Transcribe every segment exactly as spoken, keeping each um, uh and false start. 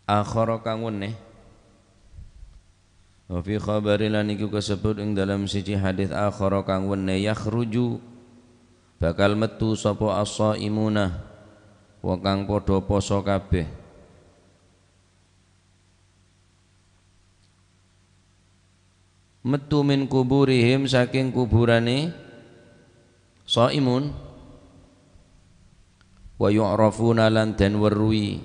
Akhara kang wennè. Wa fi khabari lan iku kasebbhut ing dhalem siji hadis akhara kang wennè, yakhruju, bakal mettu sapa as-shaimuna, wong kang padha poso kabeh. Mettu min kuburihim, saking kuburane shaimun, wa yu'rafuna, lan den weruhi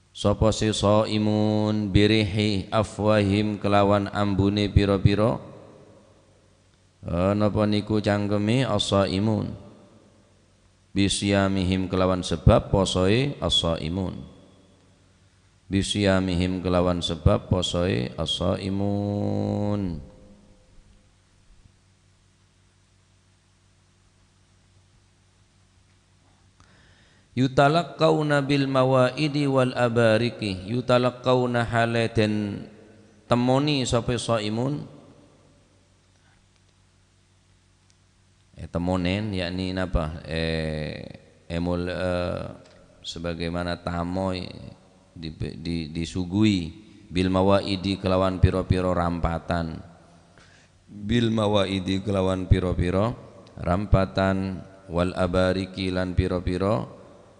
sapa se shaimun, birihi afwahim, kelawan ambune pira-pira, eh, napa niku cangkeme as-shaimun, bisiyamihim, kelawan sebab posoe as-shaimun. Bisiyamihim, kelawan sebab posoe as-shaimun. Yutalaqqauna bil mawaidi wal abariki. Yutalaqqauna, hale den temoni sapa shaimun. Eh, temonen, yakni napa? Eh, emul-, eh, sebagaimana tamoy di, di, disuguhi bil mawaidi kelawan pira-pira rampatan. Bil mawaidi kelawan pira-pira rampatan, wal abariki lan pira-pira,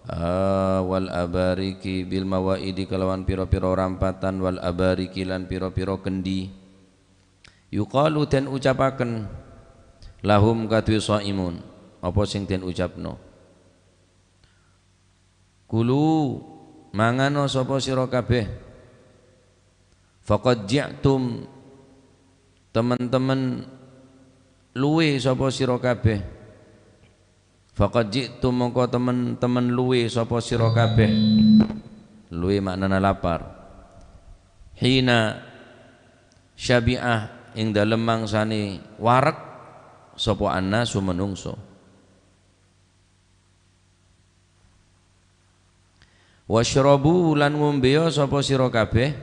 eh, wal abariki bil mawaidi kelawan pira-pira rampatan, wal abariki lan pira-pira kendhi. Yuqalu, den ucapaken, lahum, kaduwe shaimun, apa sing den ucapno? Kulu, mangano sapa sira kabeh. Faqad ji'tum, temen-temen luwe sapa sira kabeh. Faqad ji'tum, mongko temen-temen luwe sapa sira kabeh. Luwe maknana lapar. Hina syabi'ah, ing dalem mangsane wareg sapa annasu manungsa. Wasyrabu, lan ngombeya sapa sira kabeh.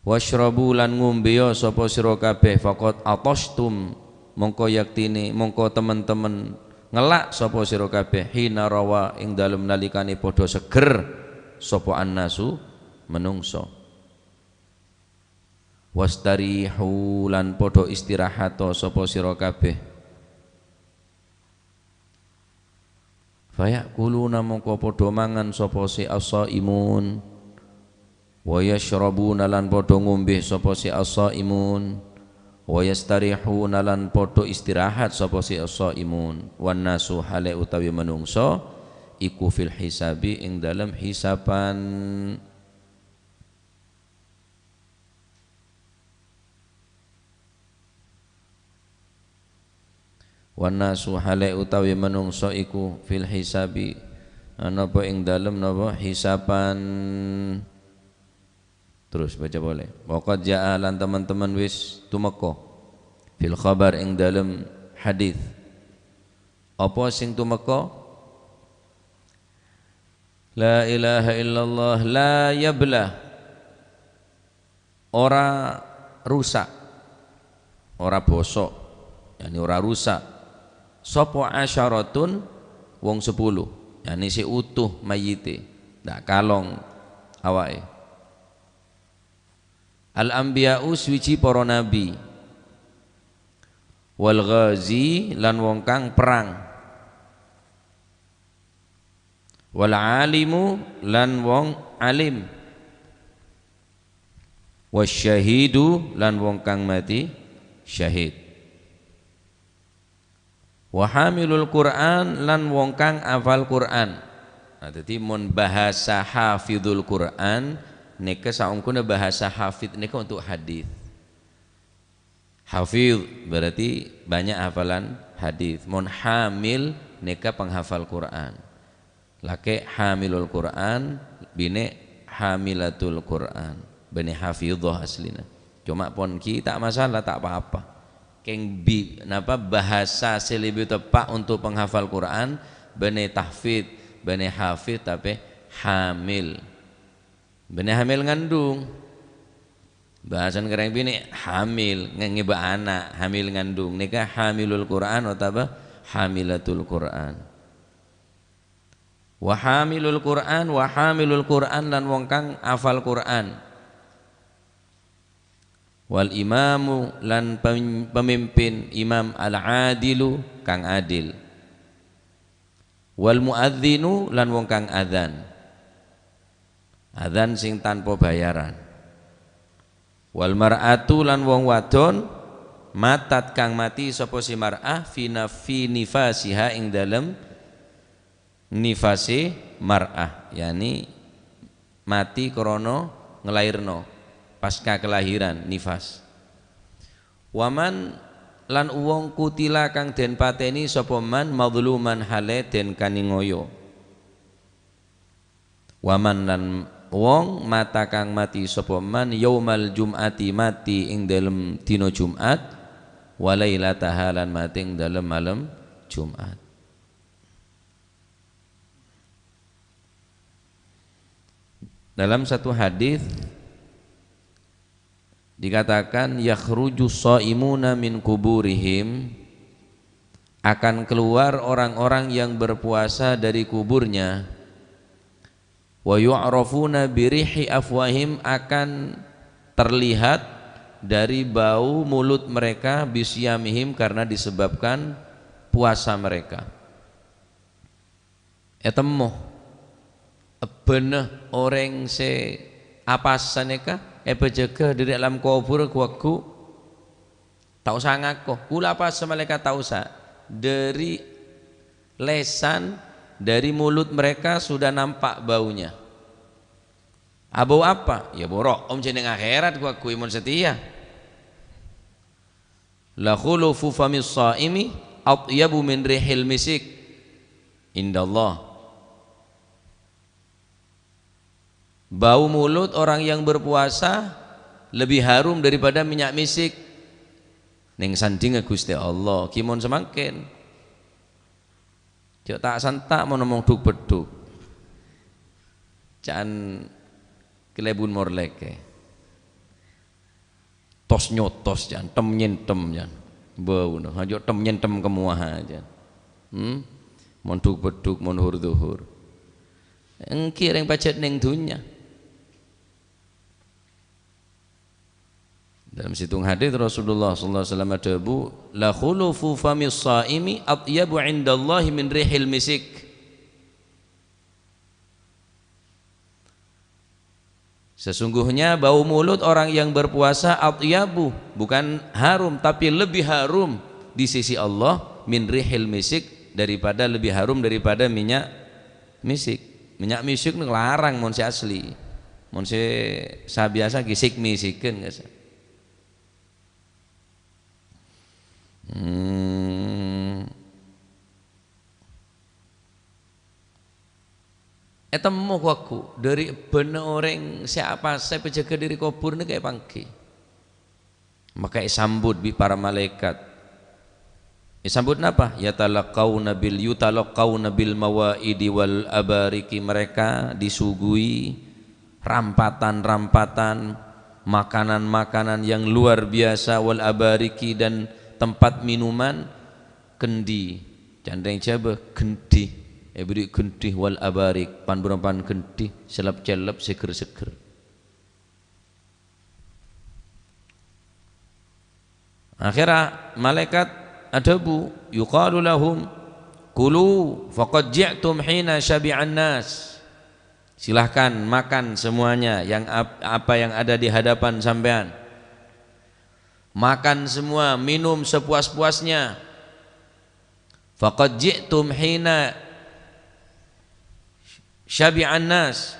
Wasyrabu, lan ngombeya sapa sira kabeh, faqad athastum, mongko yaktine, mongko temen-temen ngella' sapa sira kabeh, hina rawa, ing dalem nalikane padha seger sapa annasu, manungsa. Wastarihu, lan padha istirahato sapa sira kabeh. Faya'kuluna, mongko padha mangan sapa se as-shaimun, wa yasyrabuna, lan padha ngombe sapa se as-shaimun, wa yastarihuna, lan padha istirahat sapa se as-shaimun, wan nasu, hale utawi manungsa, iku fil hisabi, ing dalem hisaban. Wan nasu, hale utawi manungsa iku, fil hisabi, napa ing dalem napa hisaban. Terus baca pole. Wa qad jaa, lan teman-teman wis tumeka. Fil khabar, ing dalem hadis. Apa sing tumeka? La ilaha illallah la yabla. Ora rusak, ora bosok, yakni ora rusak. Sapa asyaratun, wong sepuluh, yakni se utuh mayyite, ndak kalong awake. Al-anbiya'u, suwiji para nabi. Wal ghazi, lan wong kang perang. Wal alimu, lan wong alim. Wasyahidu, lan wong kang mati syahid. Wa hamilul Qur'an, lan wong kang afal Qur'an. Nah, dadi mon bahasa hafizul Qur'an neka saongkuna bahasa hafid neka untuk hadis. Hafidh berarti banyak hafalan hadis. Mon hamil neka penghafal Quran. Lake hamilul Quran, bine hamilatul Quran. Bine hafidhah aslina. Cuma pon ki tak masalah, tak apa-apa. Keng bi-, napa bahasa sing lebih tepat untuk penghafal Quran, bine tahfidz, bine hafidh, tapi hamil. Bine hamil ngandung. Bahasan kereng bine hamil, nge-, ngeba ana', hamil ngandung. Nika hamilul Quran otabah hamilatul Quran. Wa hamilul Qur'an, wa hamilul Qur'an, lan wong kang afal Qur'an. Wal imamu, lan pem-, pemimpin, imam, al adilu, kang adil. Wal muadzinu, lan wong kang adzan. Adzan sing tanpa bayaran. Wal mar'atu, lan wong wadon, matat, kang mati sapa si mar'ah, fi naf-, fi nifasiha, ing dalem nifase mar'ah, yani mati krana nglairno, pasca kelahiran, nifas. Waman, lan wong, kutila, kang den pateni sapa man, madluman, hale den kaningoyo. Waman, lan wong, mata, kang mati sapa man, yaumal jum'ati, mati ing dalem dina Jumat, wa lailataha, lan mati ing dalem malem Jumat. Dalam satu hadis dikatakan, "Yakhruju shaimuna min kuburihim," akan keluar orang-orang yang berpuasa dari kuburnya, "wa yu'rafuna bi rihi afwahim," akan terlihat dari bau mulut mereka, "bisiyamihim," karena disebabkan puasa mereka. Ètemmo, ebbhâna orèng sè apasa nèka èpajâgâ dhâri alam kobhur ghu-lagghu. Ta' osa ngako, "Kaulâ apasa, Malaèkat?" Ta' osa. Dhâri lèsan, dhâri mulut mereka sudah nampak baunya. Abau apa? Ya, boro' om jhâ' neng akhèrat ghu-lagghu mon satèya. "La khulufu famis shaimi atyabu min rihil misik indallah." Bau mulut orang yang berpuasa lebih harum daripada minyak misik neng sandhingnga Ghustè Allah. Ghi mon samangkèn. Jhâ' ta' santa' mon omong dhuk-beddhuk. Ca'an kalèbun morlèkè. Tos-nyotos, jhân, tem-nyentem, jhân. Bâuna, ajjhâ' tem-nyentem kamowa, jhân. Hmm? Mon dhuk-beddhuk, mon hur-dhuhur. Èngghi rèng pajhât neng dhunnya. Dalam sèttong hadis Rasulullah sallallahu alaihi wasallam adhâbu, "La khulufu famis shaimi atyabu indallahi min rihil misik." Sesungguhnya bau mulut orang yang berpuasa atyabu, bukan harum, tapi lebih harum di sisi Allah, min rihil misik, daripada, lebih harum daripada minyak misik. Minyak misik nèko larang mon sè asli. Mon sè sabiyasa ghi sik-misiken, guys. Hmm. Ètemmo ghu-lagghu dhâri ebbhâna orèng sè apasa èpajâgâ dhâri kobhur nèka èpangghi. Maka èsambut bi' para malaèkat. Èsambut napa? Yatalaqauna bil, yutalaqauna bil mawaidi wal abariki. Mereka disuguhi rampatan-rampatan, makanan-makanan yang luar biasa, wal abariki, dan tempat minuman, kendi. Can rèng Jhâbâ, gendhi. Èbâghi gendhi, wal abarik, pan-bârâmpan gendhi, selep-celep, seger-seger. Akhèrra malaèkat adhâbu, "Yuqalu lahum, kulu, faqad ji'tum hina syabi'an nas." Silahkan makan semuanya yang ap-, apa yang ada di hadapan sampèyan. Makan semua, minum sepuas-puasnya. "Faqad ji'tum hina syabi'an nas."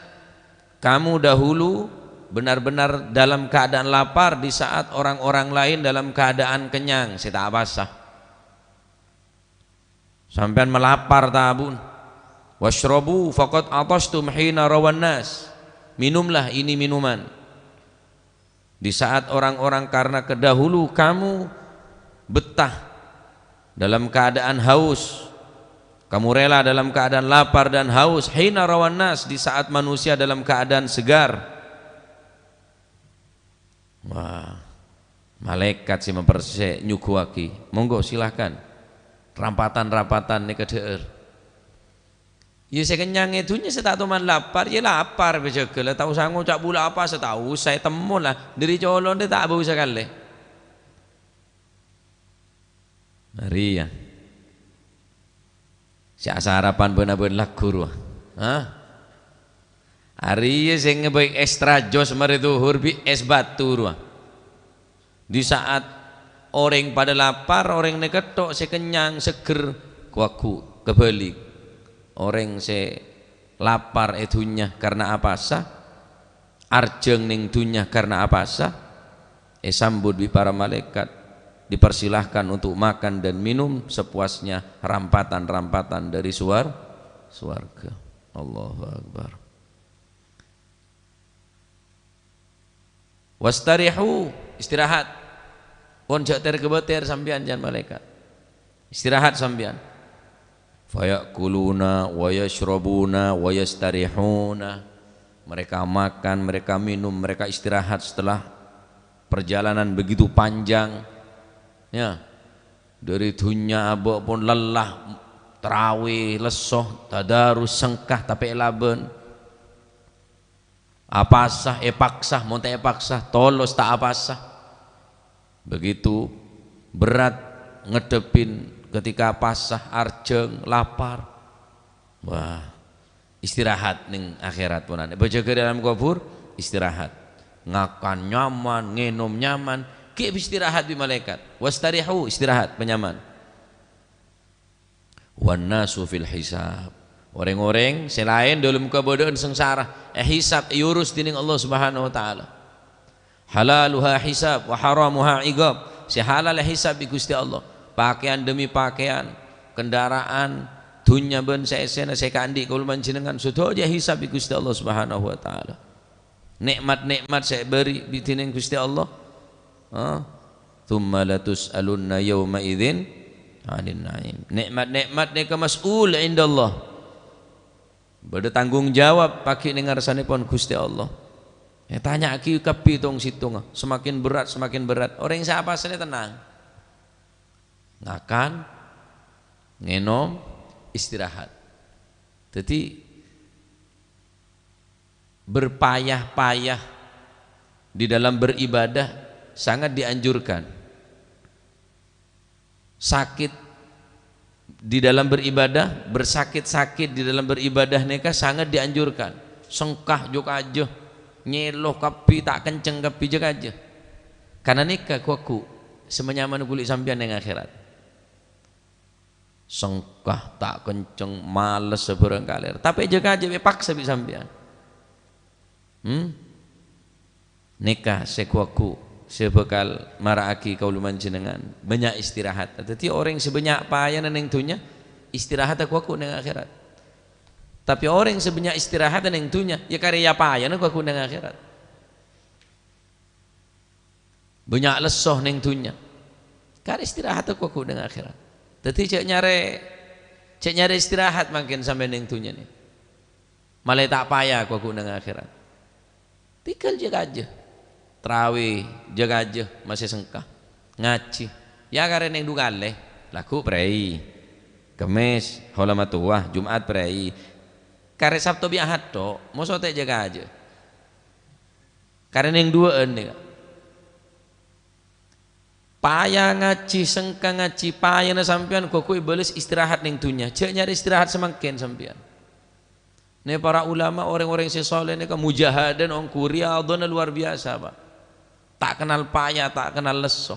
Kamu dahulu benar-benar dalam keadaan lapar di saat orang-orang lain dalam keadaan kenyang, sè ta' apasa. Sampèyan malapar, ta' bun. "Wasyrabu faqad atastum hina rawan nas." Minumlah ini minuman. Di saat orang-orang, karena kedahulu kamu betah dalam keadaan haus, kamu rela dalam keadaan lapar dan haus, hina rawan nas, di saat manusia dalam keadaan segar. Wah, malaèkat sè mapersè nyuguwaghi, "Monggo, silahkan. Rampatan-rampatan nèka dhâ'âr." Iyâ, sè kennyang è dhunnya sè ta' toman lapar, iyâ lapar bhâjâghâ la, ta' osa ngoca' bulâ apa sè ta' osa ètemmo la, dhâri colonna ta' bâu sakalè. Arèya. Sè asarapan bân-abân lagghu rowa. Hah? Arèya sè ngabây ekstra jos marè dhuhur bi' es batu rowa. Di saat orèng padâ lapar, orèng nèka tok sè kennyang, seger, kowagu, kebalik. Orèng sè lapar è dhunnya karna apasa, arjhâng neng dhunnya karna apasa, èsambut bi' para malaèkat, dipersilahkan untuk makan dan minum sepuasnya, rampatan-rampatan dari suar-, suarga. Allahu Akbar. "Wastarihu," istirahat. Pon jhâ' ter-kabâter sampèyan, jhân malaèkat. Istirahat sampèyan. "Faya'kuluna wa yasyrabuna wa yastarihuna." Mereka makan, mereka minum, mereka istirahat setelah perjalanan begitu panjang. Ya. Dhâri dhunnya abâ' pon lelah, trawè, lesso, tadarus, sengka, tapè èlabân. Apasa, èpaksa, mon ta' èpaksa, tolos ta' apasa. Begitu berat ngadhebbhin ketika apasa, arjhâng, lapar. Wah, istirahat neng akhèrat ponapa. Bhâjâghâ di alam kubur, istirahat. Ngakan nyaman, ngènom nyaman, ghi' istirahat bi' malaèkat. "Wastarihu," istirahat, panyaman. "Wan nasu fil hisab." Orèng-orèng sè laèn dâlem kabâdâ'ân sangsara, èhisab, èurus dening Allah Subhanahu wa Ta'ala. "Halaluha hisab, wa haramuha iqab." Sè halal èhisab bi' Ghustè Allah. Pakèyan dhemi pakèyan, kendaraan, dhunnya bân sè èssèna sè èkaandi' kaulâ panjhennengngan, sadhâjâ èhisab bi' Ghustè Allah Subhanahu wa Ta'ala. Nè'mat-nè'mat sè èbâri' bi' dening Ghustè Allah. Ha? "Tsumma latus'alunna yauma idzin 'anin na'im." Nè'mat-nè'mat nèka mas'ul indallah. Bâdâ tanggung jawab paghi' neng ngarsanèpon Ghustè Allah. Ètanya'aghi kabbhi tong-sèttonga, semakin berat, semakin berat. Orèng sè apasana tennang. Ngakan, ngènom, istirahat. Dhâddhi, berpayah-payah di dalam beribadah sangat dianjurkan. Sakit di dalam beribadah, bersakit-sakit di dalam beribadah nèka sangat dianjurkan. Sengka jhâ' kajâ, nyèlo kabbhi, ta' kenceng kabbhi jhâ' kajâ. Karna nèka ghu-, ghu-, sè manyamana ghuli' sampèyan neng akhèrat. Sengka, ta' kenceng, males sabhârâng kalèr. Tapè jhâ' kajâ èpaksa bi' sampèyan. Hmm? Nèka sè ghu-, ghu-, sè bhâkal mara'aghi kaulâ panjhennengngan bânnya' istirahat. Dhâddhi orèng sè bânnya' payana neng dhunnya, istirahatta ghu-, ghu-, neng akhèrat. Tapè orèng sè bânnya' istirahatta neng dhunnya, ya karè ya payana ghu-, ghu-, neng akhèrat. Bânnya' lesso neng dhunnya. Karè istirahatta ghu-, ghu-, neng akhèrat. Dhâddhi jhâ' nyarè, jhâ' nyarè istirahat mangkèn sampè' neng dhunnya nè. Malè ta' paya ghu-, ghu-, neng akhèrat. Tèghâl jhâ' kajâ. Trawè jhâ' kajâ masè sengka. Ngajhi. Ya karè neng du kalè. Lagghu' prèi. Kemmès, hola matowah, Jum'at prèi. Karè Sabto bi' Ahad tok, moso ta' jhâ' kajâ. Karè neng duwâ'ân nèka. Paya ngajhi, sengka ngajhi, payana sampèyan ghu-, ghu-, èbâles istirahat neng dhunnya. Jhâ' nyarè istirahat samangkèn sampèyan. Nè para ulama, orèng-orèng sè soleh nèka mujahadana ongghu riyadhana luar biasa, Pak. Ta' kennal paya, ta' kennal lesso.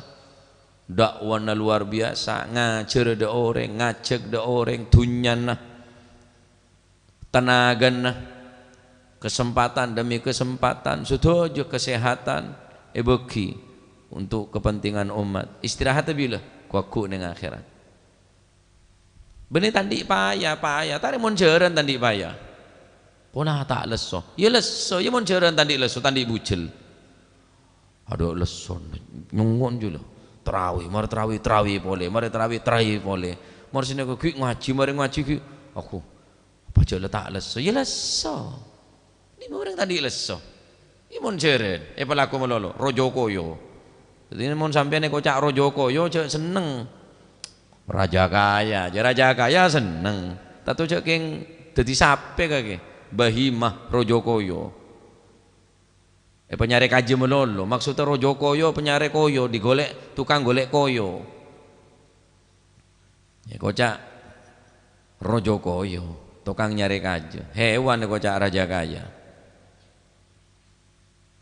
Dakwana luar biasa, ngajhâr dâ' orèng, ngajhâk dâ' orèng, dhunnyana. Tenagana, kesempatan demi kesempatan, sadhâjâ kesehatan èbâghi untuk kepentingan umat. Istirahatta bilâ? Ghu-, ghu-, neng akhèrat. Bânnè ta' andi' paya, paya. Tarè mon jhârân ta' andi' paya. Pona ta' lesso. Ya lesso, ya mon jhârân ta' andi' lesso, ta' andi' bujel. Adhu, lesso, nyongngon jâ la. Trawè, mar trawè, trawè polè, mar trawè, trawè polè. Mar sè nèko ghi' ngajhi, mar ngajhi ghi'. Aku, apa jâ la ta' lesso? Ya lesso. Nèko orèng ta' andi' lesso. Iyâ mon jhârân, èpalako malolo, rojo koyo. Dhâddhi mon sampèyan èkoca' rojo koyo, jhâ' senneng. Raja kaya, jhâ' raja kaya senneng. Tanto jhâ' kèng Dhâddhi sapè kakè? Bahimah, rojo koyo. Eh, panyarè kajâ malolo. Maksudnya rojo koyo, panyarè koyo, digolek tukang golek koyo. Ya, koca' rojo koyo, tokang nyarè kajâ. Hewan koca' raja kaya.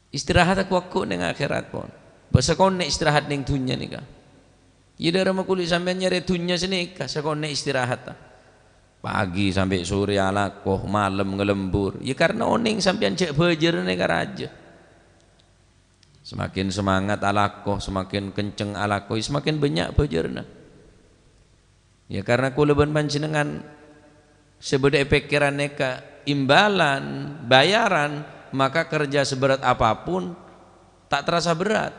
Istirahat ghu-lagghu neng akhirat, pon. Bâ' sakonè' istirahat neng dhunnya nèka. Iyâ, dhâremma kulâ sampèyan nyarè dhunnya sanèka, sakonè' istirahat. Pagi sampè' sorè alako, malem ngalembur. Ya, karena onèng sampèyan jhâ' bhâjârânna ka raja. Semakin semangat alako, semakin kenceng alako, ya semakin bânnya' bhâjârânna. Ya, karena kulâ bân panjhennengngan sè bâdâ è pèkkèran nèka imbalan, bayaran, maka kerja seberat apapun tak terasa berat.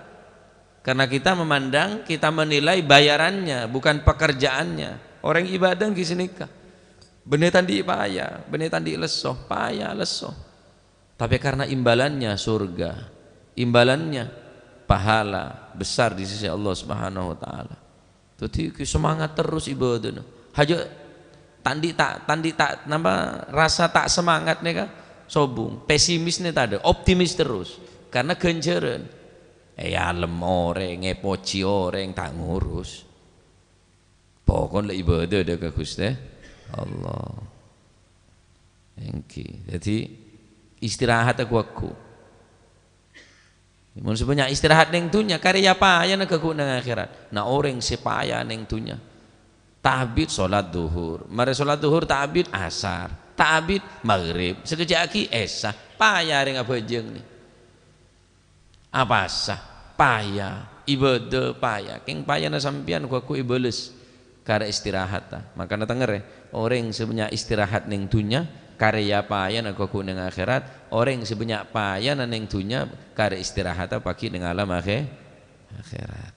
Karena kita memandang, kita menilai bayarannya, bukan pekerjaannya. Orèng ibadah ghi' sanèka. Bânnè ta' andi' paya, bânnè ta' andi' lesso, paya, lesso. Tapi karena imbalannya surga, imbalannya pahala besar di sisi Allah Subhanahu wa Ta'ala. Dhâddhi, ghi' semangat terros ibadahna. Hajâ' ta' andi' ta', ta' andi' ta', napa, rasa ta' semangat nèka sobung, pesimis nè tadâ', optimis terros. Karena ghânjhârân. Èalem orèng, èpojhi orèng, ta' ngurus. Pokon la ibadah dâ' ka Ghustè Allah. Èngghi. Dhâddhi, istirahat ghu-lagghu. Mon sè bânnya' istirahat neng dhunnya, karè ya payana ghu-lagghu neng akhirat. Na, orèng sè paya neng dhunnya, ta' abit sholat dhuhur. Marè sholat dhuhur ta' abit asar. Ta' abit maghrib. Sakejjhâ' aghi' isya. Paya rèng abhâjâng nè. Apasa? Paya. Ibadah paya. Kèng payana sampèyan ghu-lagghu èbâles karè istirahatta. Makana tengngèrè, orèng sè bânnya' istirahat neng dhunnya, karè ya payana ghu-lagghu neng akhirat. Orèng sè bânnya' payana neng dhunnya, karè istirahatta paghi' neng alam akhè-, akhirat.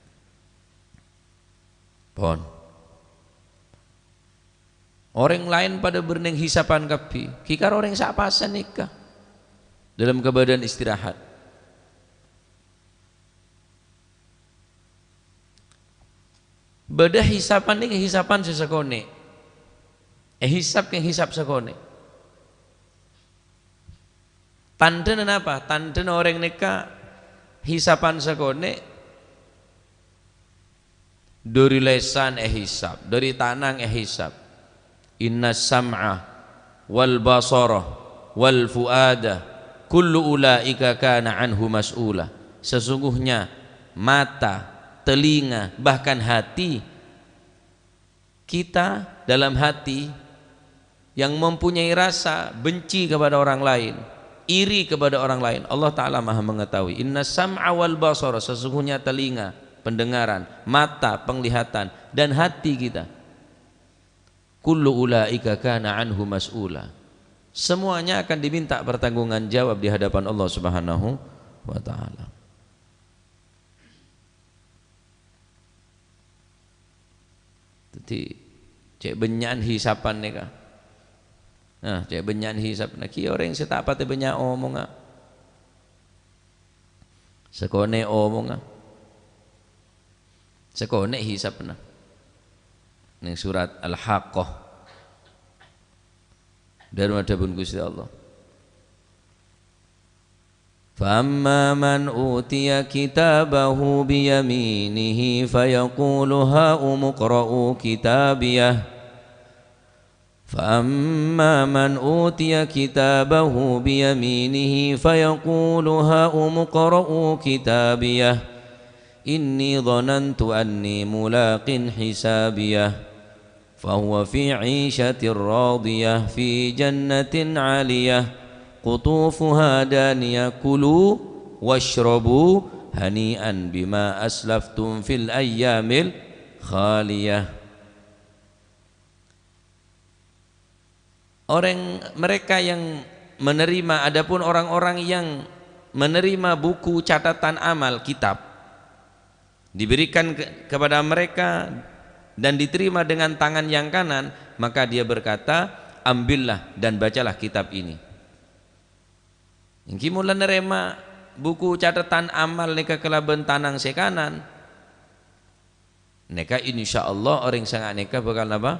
Pon. Orèng laèn padâ bârnèng hisapan kabbhi, ghi' karo orèng sè apasa nèka dâlâm kabâdâ'ân istirahat. Bâdâ hisapan nèka hisapan sè sakonè'. Èhisap kèng hisap sakonè'. Tandhâna napa? Tandhâna orèng nèka hisapan sakonè', dhâri lèsan èhisap, dhâri tanang èhisap. "Innas sam'a wal basara wal fu'ada kullu ula'ika kana anhu mas'ula." Sesungguhnya mata, telinga, bahkan hati kita dalam hati yang mempunyai rasa benci kepada orang lain, iri kepada orang lain, Allah Ta'ala Maha Mengetahui. "Inna sam'a wal basara," sesungguhnya telinga, pendengaran, mata, penglihatan, dan hati kita. "Kullu ula'ika kana anhu mas'ula." Semuanya akan diminta pertanggungjawaban di hadapan Allah Subhanahu wa Ta'ala. Dhâddhi, cè' bânnya'an hisapan nèka. Nah, cè' bânnya'an hisap nèka. Ghi' orèng sè ta' patè bânnya' omongnga. Sakonè' omongnga. Sakonè' hisapna. Neng surat Al-Haqqah. Dhâri dhâbuna Ghustè Allah. فأما من أوتي كتابه بيمينه فيقول هاؤم اقرءوا كتابيه. فأما من أوتي كتابه بيمينه فيقول هاؤم اقرءوا كتابيه. إني ظننت أني ملاق حسابيه. فهو في عيشة راضية في جنة عالية قطوفها دانية كلوا واشربوا هنيئا بما أسلفتم في الأيام الخالية. Orang mereka yang menerima, adapun orang-orang yang menerima buku catatan amal, kitab, diberikan ke-, kepada mereka dan diterima dengan tangan yang kanan, maka dia berkata, "Ambillah dan bacalah kitab ini." Èngghi mon la narèma buku catatan amal nèka kalabân tanang sè kanan, nèka insyaallah orèng sè nga' nèka bhâkal napa?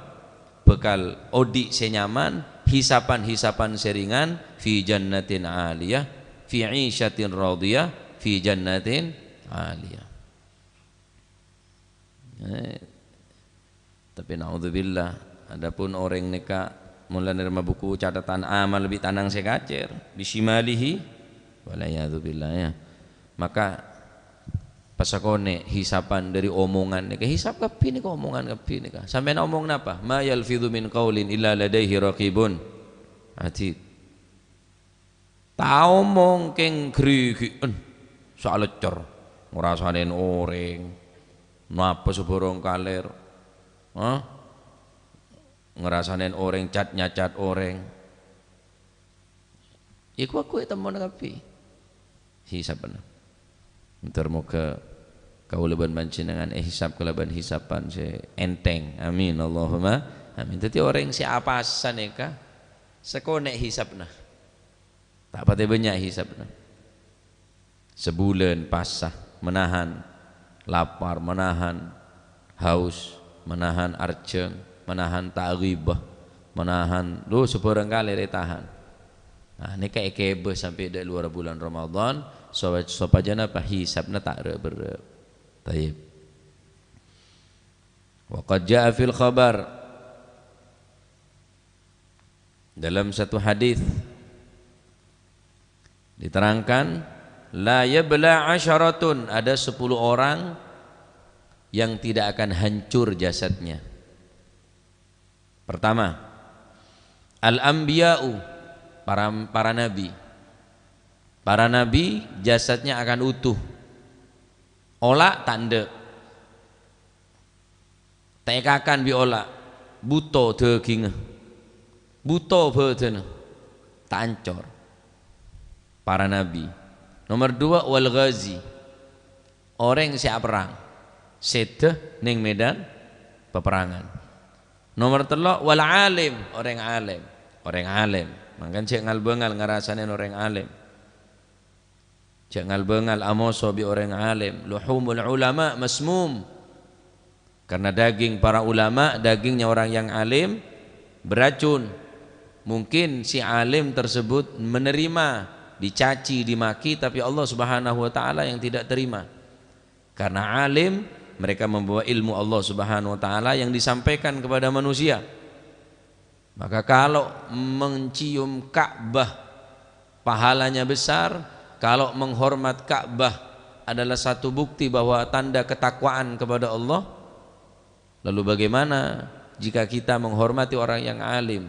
Bhâkal odi' sè nyaman, Hisapan-hisapan sè ringan, fi jannatin 'aliyah, fi 'isyatin radiyah, fi jannatin 'aliyah. Eh, tapè naudzubillah, adapun orèng nèka mola narèma buku catatan amal bi' tanang sè kacèr, bi syimalihi, wal 'iyadzu billah, ya. Maka, pasakonè' hisapan dhâri omongan nèka, hisap kabbhi nèka, omongan kabbhi nèka. Sampèyan omong napa? "Ma yalfidzu min qaulin illa ladaihi raqibun atid." Ta' omong kèng ghârighi'ân, saleccer, ngrasanè orèng, napa sabhârâng kalèr, ha? Ngrasanè orèng, cat-nyacat orèng. Iku aku ètemmona kabbhi. Hisabbhâ. Moghâ-moghâ kaulâ bân panjhennengngan èhisab kalabân hisapan sè ènthèng. Amin. Allahumma amin. Dhâddhi orèng sè apasa nèka, sakonè' hisabbhâ. Ta' patè bânnya' hisabbhâ. Sabulân pasa, manahan lapar, manahan haus, manahan arjhâng, manahan ta' ghibah, manahan, duh, sabhârâng kalèr ètahan. Nah, nèka èkèbâ sampè' dâ' luarra bulân Ramadan, sopa-, sopajâ napa? Hisabbhâ ta' rè'-berrè'. Tayyib. Wa qad jaa'a fil khabar, dalam satu hadis diterangkan, "La yabla asyaratun," ada sepuluh orang yang tidak akan hancur jasadnya. Pertama, al-anbiya'u, para, para nabi. Para nabi jasadnya akan utuh. Ola' ta' endâ'. Ta' èkakan bi' ola'. Buto dhâgingnga. Buto bhâdhânna. Ta' ancor. Para nabi. Nomor dua, wal ghazi. Orèng sè aperrang. Sèdhâ neng medan peperangan. Nomor tello', wal alim. Orèng alim. Orèng alim. Mangkana jhâ' ngal-bângal ngarasanè orèng alim. Jhâ' ngal-bângal amoso bi' orèng alim. Luhumul ulama masmum. Karena daging para ulama, dagingnya orang yang alim, beracun. Mungkin si alim tersebut menerima, dicaci, dimaki, tapi Allah Subhanahu wa Ta'ala yang tidak terima. Karena alim, mereka membawa ilmu Allah Subhanahu wa Ta'ala yang disampaikan kepada manusia. Maka kalau mencium Ka'bah pahalanya besar, kalau menghormat Ka'bah adalah satu bukti bahwa tanda ketakwaan kepada Allah, lalu bagaimana jika kita menghormati orang yang alim,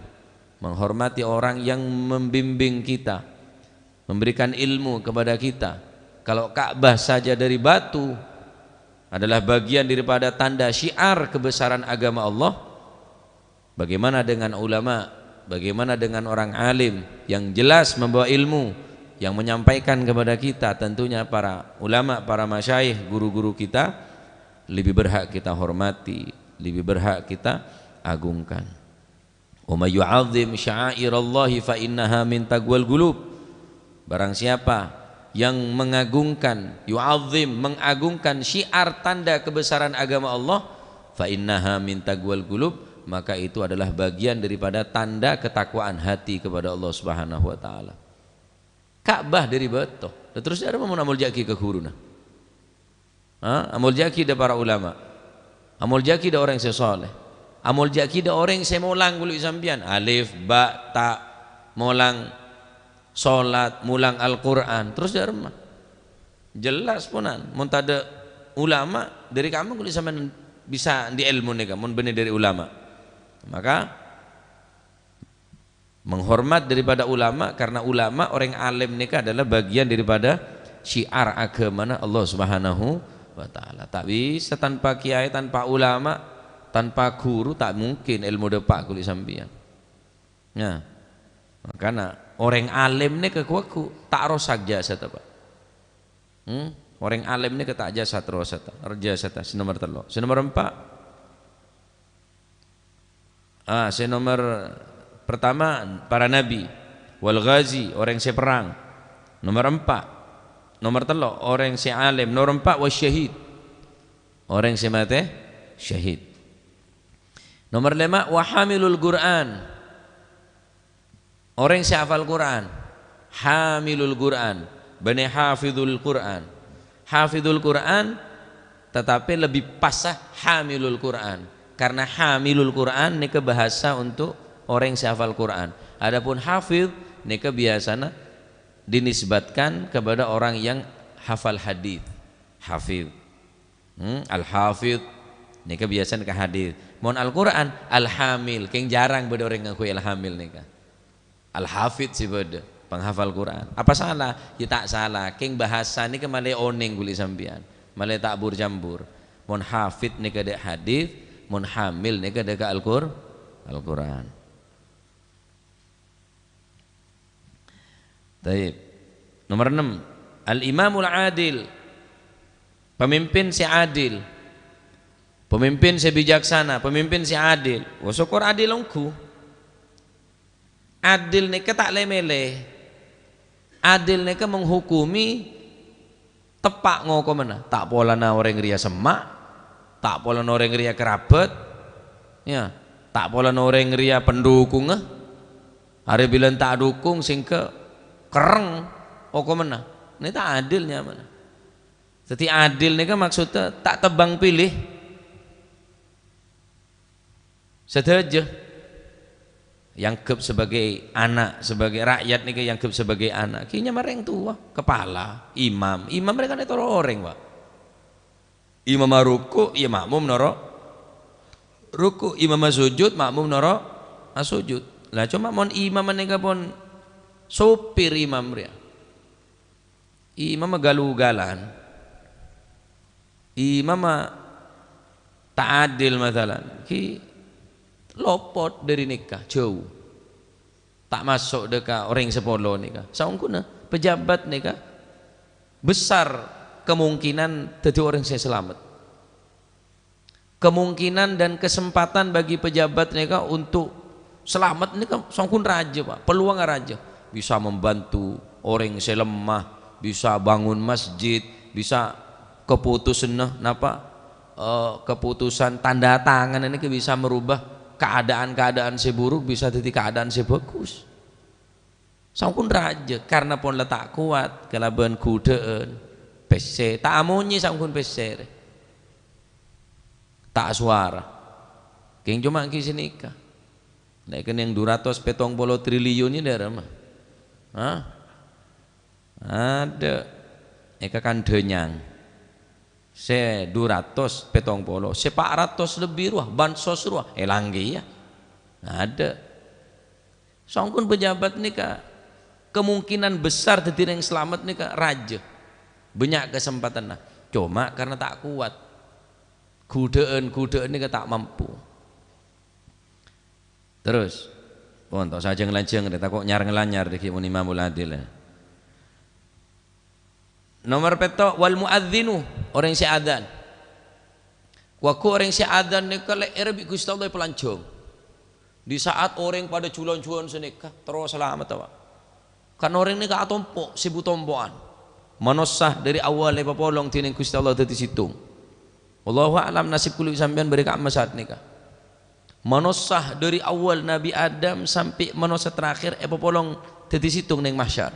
menghormati orang yang membimbing kita, memberikan ilmu kepada kita? Kalau Ka'bah saja dari batu adalah bagian daripada tanda syiar kebesaran agama Allah, bagaimana dengan ulama? Bagaimana dengan orang alim yang jelas membawa ilmu, yang menyampaikan kepada kita? Tentunya para ulama, para masyayikh, guru-guru kita lebih berhak kita hormati, lebih berhak kita agungkan. "Wa may yu'azzim sya'airallahi fa innaha min taqwal qulub." Barang siapa yang mengagungkan, yu'azzim, mengagungkan syiar tanda kebesaran agama Allah, fa innaha min taqwal qulub, maka itu adalah bagian daripada tanda ketakwaan hati kepada Allah Subhanahu wa Ta'ala. Ka'bah dhâri bâto. Lah, terros dâ' remma mon amoljâ'aghi ka ghuruna? Ha? Amoljâ'aghi dâ' para ulama. Amoljâ'aghi dâ' orèng sè shaleh. Amoljâ'aghi dâ' orèng sè molang kaulâ sampèyan. Alif, ba, ta, molang sholat, molang Al-Qur'an. Terros dâ' remma? Jelas ponan. Mon tadâ' ulama, dhâri kamma kaulâ sampèyan bisa andi' èlmo nèka, mon bânnè dhâri ulama. Maka, menghormat daripada ulama, karena ulama, orèng alim nèka adalah bagian daripada syiar agamana Allah Subhanahu wa Ta'ala. Ta' bisa tanpa kiai, tanpa ulama, tanpa guru, ta' mungkin èlmo dâpa' kaulâ sampèyan. Nah, makana orèng alim nèka ghu-lagghu ta' rosak jasadda, Pak. Hmm? Orèng alim nèka ta' jasad rosak, ta-, jasadda. Sè nomer tello'. Sè nomer empa', Ah, sè nomer pertama, para nabi. Wal ghazi, orèng sè perrang. Nomer empa'. Nomer tello', orèng sè alim. Nomer empa', wasyahid. Orèng sè matè syahid. Nomer lèma', wa hamilul Qur'an. Orèng sè hafal Qur'an, hamilul Qur'an, bânnè hafizul Qur'an. Hafizul Qur'an, tetapi lebih pas hamilul Qur'an. Karena hamilul Qur'an nèka bahasa untuk orèng sè hafal Qur'an. Adapun hafiz nèka biasana dinisbatkan kepada orang yang hafal hadis. Hafiz. Hmm, al-hafiz nèka biasana ka hadis. Mon Al-Qur'an, al-hamil. Kèng jhârâng bâdâ orèng ngangghuy al-hamil nèka. Al-hafiz sè bâdâ, panghafal Qur'an. Apa sala? Ya ta' sala. Kèng bahasa nèka malè onèng ghuli sampèyan. Malè ta' bur-cambur. Mon hafiz nèka dâ' hadis, mon hamil nèka dâ' ka Al-Qur-, Al-Qur'an. Taib. Nomor ennem, al-imamul adil. Pemimpin sè adil. Pemimpin sè bijaksana, pemimpin sè adil. Wah, sokor adil ongghu. Adil nèka ta' lè-mèlè. Adil nèka menghukumi teppa' ngokomana. Ta' polana orèng rèya semma', ta' polana orèng rèya kerabat, ya, ta' polana orèng rèya pendukungnga. Arè bilân ta' dukung sèngghâ kerrèng okomana. Nè ta' adil nyamana. Dhâddhi adil nèka maksudnya ta' tebang pilih. Sadhâjâ èangghep sebagai ana', sebagai rakyat nèka èangghep sebagai ana'. Ghi nyama rèng towa, kepala, imam. Imam rèng kan ètoro' orèng, Pak. Imam aruku', ya makmum noro' ruku'. Imam asujud, makmum noro' asujud. Lah, coma mon imam nèka pon sopir imam rèya. Imamma gal-ugalan. Imamma ta' adil, masalan, ghi lopot dâri nèka, jâu. Ta' maso' dâ' ka orèng sapolo nèka. Saongghuna pejabat nèka besar kemungkinan dhâddhi orèng sè salamet. Kemungkinan dan kesempatan bagi pejabat nèka untuk selamat nèka saongghun rajâ, Pak. Peluang rajâ. Bisa membantu orèng sè lemah, bisa bangun masjid, bisa keputusanna napa, eh, keputusan tanda tangan nèka bisa merubah keadaan-keadaan sè buruk bisa dhâddhi keadaan sè bagus. Saongghun rajâ, karna pon la ta' kowat kalabân ghudhâ'ân, pèssè, ta' amonyè saongghun pèssè rè. Ta' asowara. Kèng coma ghi sanèka. Nè' kennèng du ratos pèttong polo triliun è dârâmma? Hah? Adâ'. Èkakandhânyang. Sè du ratos pèttong polo, sè pa' ratos lebbi rowa, bansos rowa, èlang kèya. Adâ'. Saongghun pejabat nèka kemungkinan besar dhâddhi rèng salamet nèka rajâ. Bânnya' kasempatanna. Coma karna ta' kowat. Ghudhâ'ân-ghudhâ'ân nèka ta' mampu. Terros, pon, ta' osa jhâng-lanjhâng, tako' nyar-ngalanyar dhâggi' mon Imamul Adil, ya. Nomer pètto', wal muadzinu, orèng sè adzan. Kowa ghu orèng sè adzan nèka lè'èrra bi' Ghustè Allah èpalanjhâng. Di saat orèng padâ jhu-lanjhungan sanèka, terro salamet, Pak. Kan orèng nèka atompo', sèbu tompo'an. Manossa dâri awwal èpapolong dhinèng Ghustè Allah dhâddhi sèttong. Wallahu a'lam nasib kaulâ bi' sampèyan bâri' ka'emma saat nèka. Manossa dâri awwal Nabbhi Adam sampè' manossa terakhir èpapolong dhâddhi sèttong nèng mahsyar.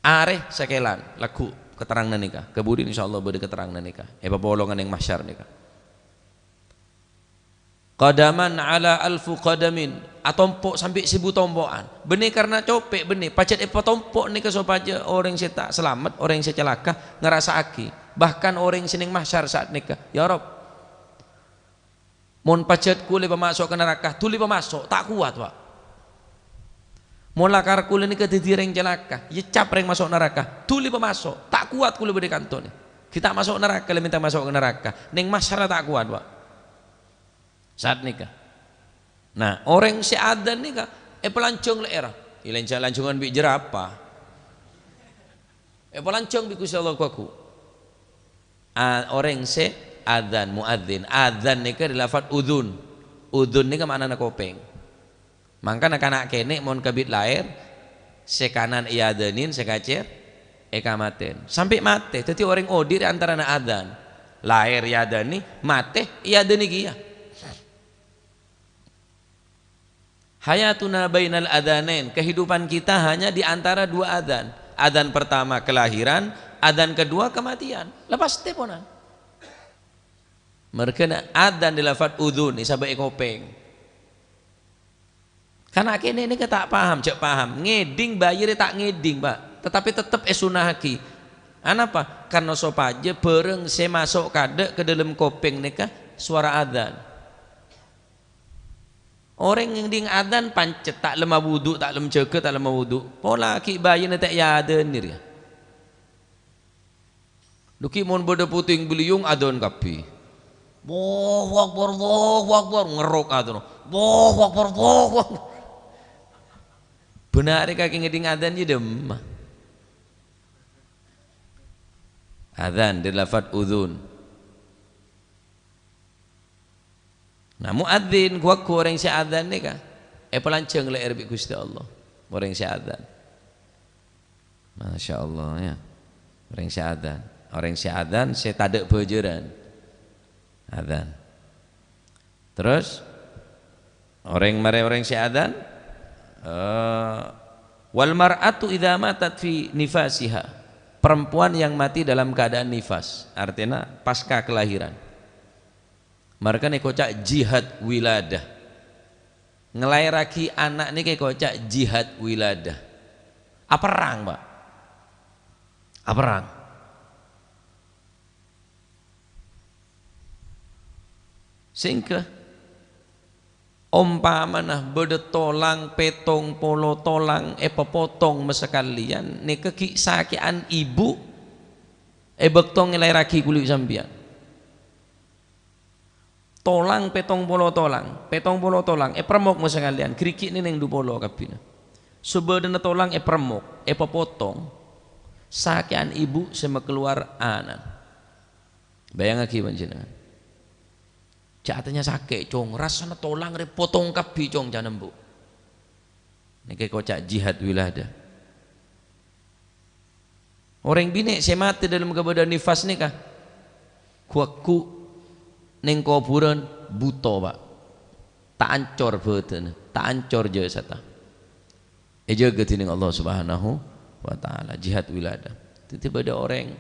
Arè sakèlan, lagghu' katerranganna nèka. Kabudiyân, insyaallah, bâdâ katerranganna nèka. Èpapolonga nèng mahsyar nèka. Qadaman ala alfu qadamin, atompo' sampè' sèbu tompo'an. Bânnè karna copè', bânnè. Pajhât èpatompo' nèka sopajâ orèng sè ta' salamet, orèng sè calaka, ngarasa'aghi. Bahkan orèng sè nèng mahsyar saat nèka, "Ya Rabb, mon pajhât kaulâ èpamaso' ka naraka, dhuli pamaso', ta' kowat, Pak. Mon lakar kaulâ nèka dhâddhi rèng calaka, ècap rèng maso' naraka, dhuli pamaso', ta' kowat kaulâ bâdâ è kanto nè. Ghi' ta' maso' naraka, la mènta maso' ka naraka. Nèng mahsyar ta' kowat, Pak." Saat nèka. Nah, orèng sè adzan nèka èpalanjhâng lè'èrra. Èlanjhâng-lanjhângan bi' jârapa. Èpalanjhâng bi' Ghustè Allah ghu-lagghu'. A-, orèng sè adzan, muadzin. Adzan nèka dâri lafat udzun. Udzun nèka ma'nana kopèng. Mangkana kana' kènè' mon kabit laèr, sè kanan èadzanin, sè kacèr èkamatèn. Sampè' matè. Dhâddhi orèng odi' rè antarana adzan. Laèr èadzani, matè èadzani kèya. Hayatuna bainal adzanain, kehidupan kita hanya di antara dua adzan. Adzan pertama kelahiran, adzan kedua kematian. Lepas teponan. Mergana adzan di lafat udzun, isabâ' è kopèng. Kana' kènè' nèka ta' paham, jhâ' paham. Ngèdhing bâjârâ ta' ngèdhing, Pak. Tetapi tetep èsunnahaghi. Anapa? Karna sopajâ bârâng sè maso' kaadâ' ka dâlem kopèng nèka sowara adzan. Orèng ngèdhing adzan pancet, ta' lem awudu', ta' lem jâgâ, ta' lem awudu'. Pola ghi' bâjâna ta' èadzanè rèya. Dhu ghi' mon bâdâ puting beliung adzan kabbhi. "Allahu Akbar, Allahu Akbar," ngerrok adzan. "Allahu Akbar, Allahu Akbar." Bhender kakè ngèdhing adzan jâ' dâmma. Adzan dâri lafat udzun. Nah, muadzin, ghu-lagghu orèng sè adzan nèka èpalanjhâng lè'èrra bi' Ghustè Allah. Orèng sè adzan. Masya Allah, ya. Orèng sè adzan. Orèng sè adzan sè tadâ' bâjârân. Adzan. Terus, orèng marè orèng sè adzan, eh, "Wal mar'atu idza matat fi nifasiha." Perempuan yang mati dalam keadaan nifas, artèna pasca kelahiran. Marèka nèko ca' jihad wiladah. Ngelaèrraghi ana' nèka èkoca' jihad wiladah. Aperrang, Pak. Aperrang. Sèngghâ, ompamana bâdâ tolang pètong polo tolang èpapotong masakalèyan, nèka ghi' sakè'an ibu è bâkto ngelaèrraghi kulâ sampèyan. Tolang pètong polo tolang, pètong polo tolang, èparemok masakalèyan, ghârighi' nèng dhu polo kabbhina. Sabâdâna tolang èparemok, èpapotong, sakè'an ibu sè makalowar ana'na. Bâjângaghi panjhennengngan. Jhâ' atanya sakè', Cong, rassana tolang rè potong kabbhi, Cong, ca'na embu'. Nèka èkoca' jihad wiladah. Orèng binè' sè matè dâlem kabâdâ'ân nifas nèka, ghu-lagghu nèng kobhurân buto, Pak. Ta' ancor bhâdhânna, ta' ancor jasadda. Èjâgâ dhinèng Allah Subhanahu wa Ta'ala, jihad wiladah. Dhâddhi bâdâ orèng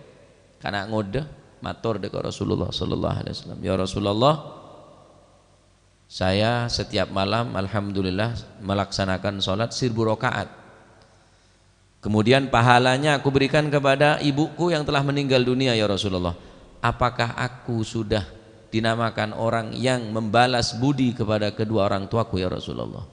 kana' ngodâ mator dâ' ka Rasulullah sallallahu alaihi wasallam, "Ya Rasulullah, saya setiap malam, alhamdulillah, melaksanakan sholat seribu rakaat. Kemudian pahalanya aku berikan kepada ibuku yang telah meninggal dunia, ya Rasulullah. Apakah aku sudah dinamakan orang yang membalas budi kepada kedua orang tuaku, ya Rasulullah?"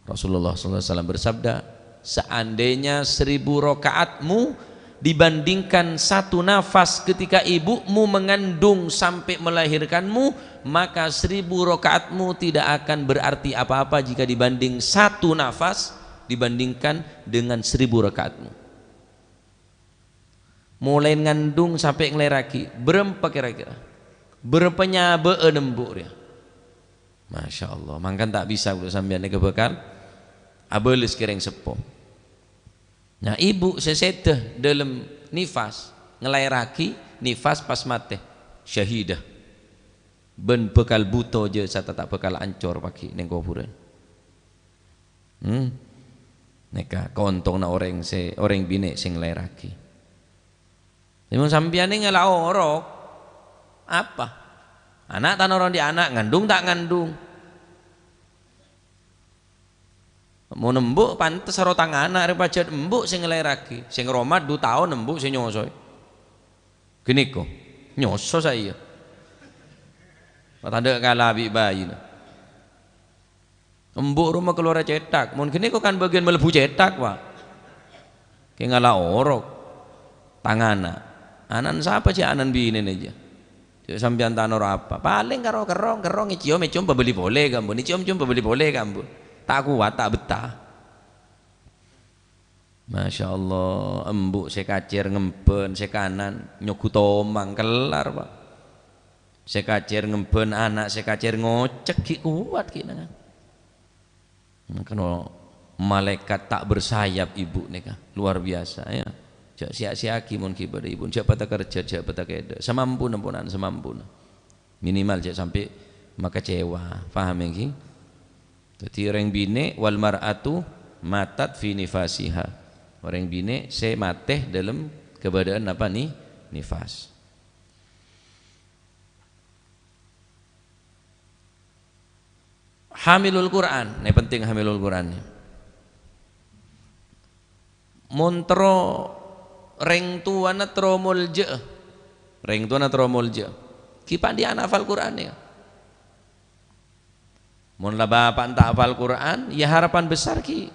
Rasulullah sallallahu alaihi wasallam bersabda, "Seandainya seribu rakaatmu dibandingkan satu nafas ketika ibumu mengandung sampai melahirkanmu, maka seribu rakaatmu tidak akan berarti apa-apa jika dibanding satu nafas dibandingkan dengan seribu rakaatmu." Molaè ngandung sampè' nglaèrraghi, bârâmpa kèra-kèra? Bârâmpa nyabâ'ân embu' rèya? Masya Allah, mangkana ta' bisa kaulâ sampèyan nèka bhâkal abâles ka rèng seppo. Nah, ibu sè sèdhâ dâlem nifas, nglaèrraghi nifas pas matè, syahidah. Bân bhâkal buto jâ sarta ta' bhâkal ancor pagghi' nèng kobhurân. Hmm. Nèka kaontonganna orèng sè, orèng binè' sè nglaèrraghi. Mon sampèyan ngala' orok, apa? Ana' ta' noro' andi' ana', ngandung ta' ngandung. Mon embu' pantes sareng tang ana' rè pajhât embu' sè nglaèrraghi, sè ngromat dhu taon embu' sè nyosoè. Ghânèka, nyoso saèya. Matandhâ kala bi' baina. Embu' roma kalowar cèthak. Mon ghânèka kan bâgiyân malebbu cèthak, Pak. Kè ngala' orok. Tang ana'. Ana'na sapa jâ' ana'na binèna jâ'. Jâ' sampèyan ta' noro' apa. Palèng karo kerrong, kerrong èciom, èciom pabâli polè ka embu'. Èciom, ciom pabâli polè ka embu'. Ta' kowat, ta' bettah. Masya Allah, embu' sè kacèr ngembhân, sè kanan nyogu tomang, kellar, Pak. Sè kacèr ngembhân, ana' sè kacèr ngocèk, ghi' kowat ghi' nangan. Mangkana malaèkat tak bersayap ibu nèka, luar biasa, ya. Jâ' sèya-sèya'aghi mon ghi' bâdâ ibu, jâ' pata kerja, jâ' pata kèdâ'. Samampuna, ponan, samampuna. Minimal jâ' sampè' makecewa, paham, ènggi? Dhâddhi orèng binè', "Wal mar'atu matat fi nifasiha." Orèng binè' sè matè dâlem kabâdâ'ân apa ni-, nifas. Hamilul Qur'an, nè penting hamilul Qur'an nè. Mon terro rèng towana terro moljâ'â, rèng towana terro moljâ'â, ghi' pa' andi' ana' hafal Qur'an nè. Mon la bapa'na ta' hafal Qur'an, ya harapan besar ghi'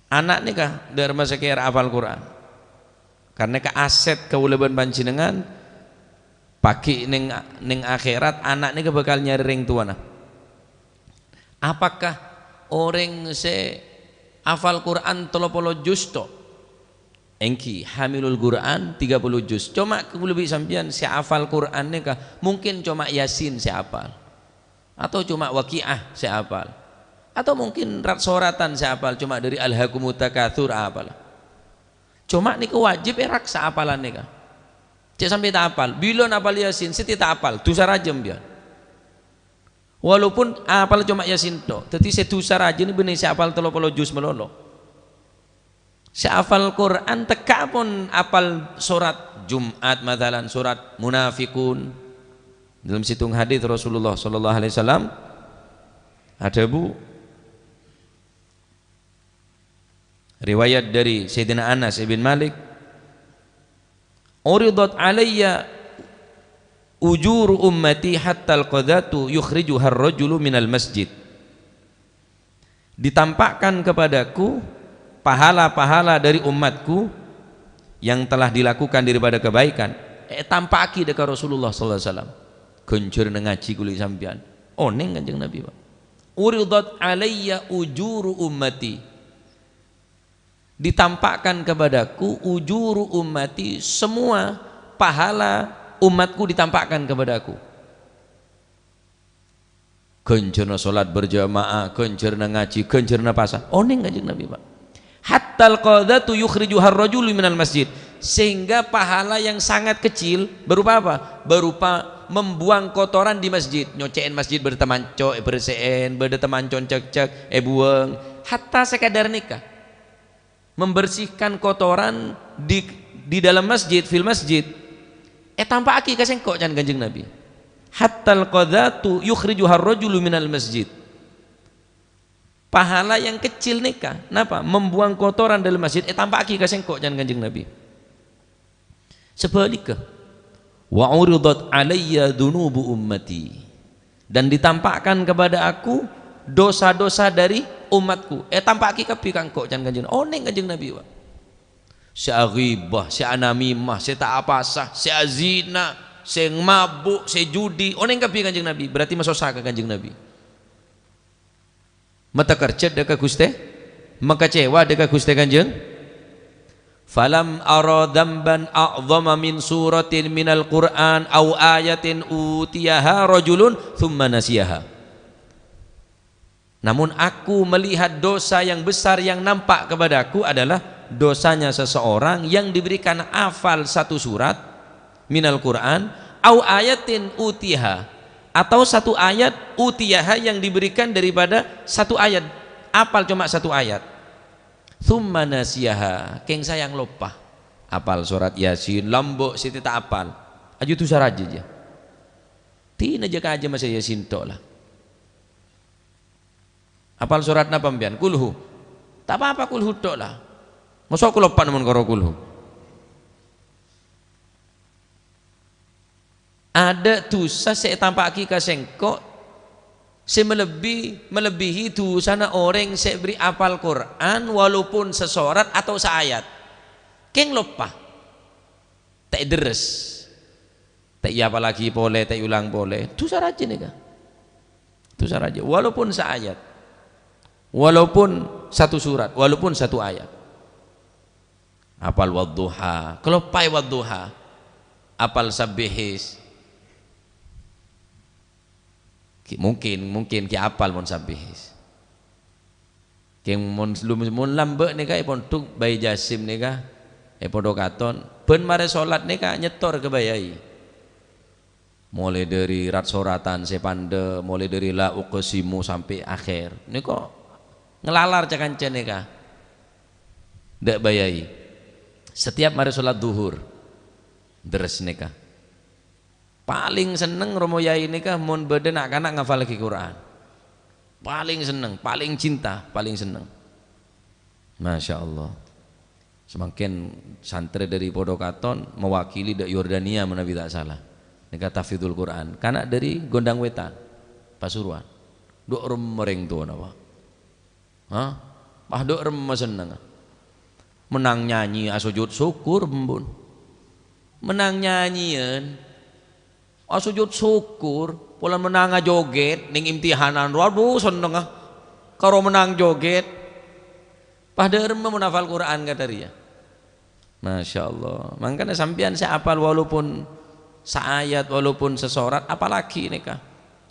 ana' nèka dâ' remma sakèra hafal Qur'an. Karna ka aset kaulâ bân panjhennengngan, paghi' neng, neng akhèrat, ana' nèka bhâkal nyarè rèng towana. Apakah orèng sè hafal Qur'an tello polo juz tok? Èngghi, hamilul Qur'an tiga puluh juz. Coma kaulâ bi' sampèyan sè hafal Qur'an nèka mungkin coma Yasin sè hafal. Atau coma Waqi'ah sè hafal. Atau mungkin rat-soratan sè hafal, coma dâri Alhaakumut Takatsur hafal. Coma nèka wajib èraksa hafalan nèka. Cè' sampè' ta' hafal. Bilân hafal Yasin, sè ta' hafal, dhusa rajâ sampèyan. Walaupun hafal coma Yasin tok. Dhâddhi sè dhusa rajâ nè bânnè sè hafal tello polo juz malolo. Sè hafal Qur'an tekka' pon hafal sorat Jum'at, masalan, sorat Munafiqun. Dalam sèttong hadis Rasulullah sallallahu alaihi wasallam adhâbu, riwayat dâri Sayyidina Anas bin Malik, "Uridat alayya ujuru ummati hattal qadhatu yukhrijuhar rajulu minal masjid." Ditampakkan kepadaku pahala-pahala dari umatku yang telah dilakukan daripada kebaikan. Ètampa'aghi dâ' ka Rasulullah sallallahu alaihi wasallam. Ghânjhârânna ngajhi kaulâ sampèyan. Onèng Kanjeng Nabi, Pak. "Uridat alayya ujuru ummati." Ditampakkan kepadaku ujuru ummati, semua pahala umatku ditampakkan kepadaku. Ghânjhârânna sholat berjamaah, ghânjhârânna ngajhi, ghânjhârânna pasa. Onèng Kanjeng Nabi, Pak. "Hattal qadhatu yukhrijuhar rajulu minal masjid." Sehingga pahala yang sangat kecil berupa apa? Berupa membuang kotoran di masjid. Nyocè'èn masjid bâdâ tamanco, èberse'èn, bâdâ tamanco cekcek, èbuwâng. Hatta sakadar nèka. Membersihkan kotoran di, di dalam masjid, fil masjid, ètampa'aghi ka sèngko', can Kanjeng Nabi. "Hattal qadhatu yukhrijuhar rajulu minal masjid." Pahala yang kecil nèka, napa? Membuang kotoran dalam masjid, ètampa'aghi ka sèngko', can Kanjeng Nabi. Sabhâligghâ, "Wa uridat alayya dzunubu ummati." Dan ditampakkan kepada aku dosa-dosa dari umatku. Ètampa'aghi kabbhi ka engko', can Kanjeng. Onèng Kanjeng Nabi, Pak. Sè aghibah, sè anamimah, sè ta' apasa, sè azina, sè mabuk, sè judi, onèng kabbhi Kanjeng Nabi. Berarti masossa ka Kanjeng Nabi. Matakerjhât dâ' ka Ghustè, makacèwa dâ' ka Ghustè Kanjeng. "Falam ara dzamban a'dhama min suratin minal Qur'an aw ayatin utiyaha rajulun tsumma nasiyaha." Namun aku melihat dosa yang besar yang nampak kepadaku adalah dosanya seseorang yang diberikan hafal satu surat minal Qur'an, au ayatin utiha, atau satu ayat utiyaha yang diberikan daripada satu ayat, apal coma satu ayat. Tsumma nasiyaha, kèng sayang loppa. Apal sorat Yasin, lambâ' sè ta' apal. Aju dhusa rajâ, jâ. Dina jâ kajâ maca Yasin tok la. Apal sorat napa sampèyan? Kulhu. Ta' pa-apa kulhu tok la. Mosok kaloppa'a mon karo kulhu. Adâ' dhusa sè ètampa'aghi ka sèngko' sè malebbi-, malebbihi dhusana orèng sè èberri' apal Qur'an, walaupun sasorat atau saayat. Kèng loppa. Ta' èderres. Ta' èapallaghi polè, ta' èulang polè. Dhusa rajâ nèka. Dhusa rajâ. Walaupun saayat. Walaupun satu surat, walaupun satu ayat. Apal Wadduha, kaloppaè Wadduha. Apal Sabbihis. Ghi-, mungkin, mungkin ghi' apal mon Sabbihis. Kèng mon, mon lambâ' nèka è pondhuk bhâi Jasim nèka, è pondhuk katon, bân marè solat nèka nyètor ka bhâi. Molaè dhâri rat-soratan sè pandhâ', molaè dhâri la uqsimu sampè' akhèr. Nèko ngalalar ca-kanca nèka. Ndak bâjâi. Setiap marè sholat dhuhur, dherres nèka. Palèng senneng romo yai nèka mon bâdâ na'-kana' ngafallaghi Qur'an. Palèng senneng, palèng cinta, palèng senneng. Masya Allah. Samangkèn santrè dhâri Podokaton mewakili dâ' Yordania manabi ta' sala. Nèka tahfidul Qur'an. Kana' dhâri Gondang Wètan, Pasuruan. Dhu' remma rèng towana, Pak. Hah? Pas dhu' remma sennengnga. Mennang nyanyi asojud sokkor, empon. Mennang nyanyiyân asojud sokkor, polana mennang ajogèt neng imtihanan. Waduh, sennengnga. Karo mennang jogèt. Pas dhu' remma mon hafal Qur'an kadhâriyâ. Masya Allah. Mangkana sampèyan sè apal walaupun saayat, walaupun sasorat, apalagi nèka.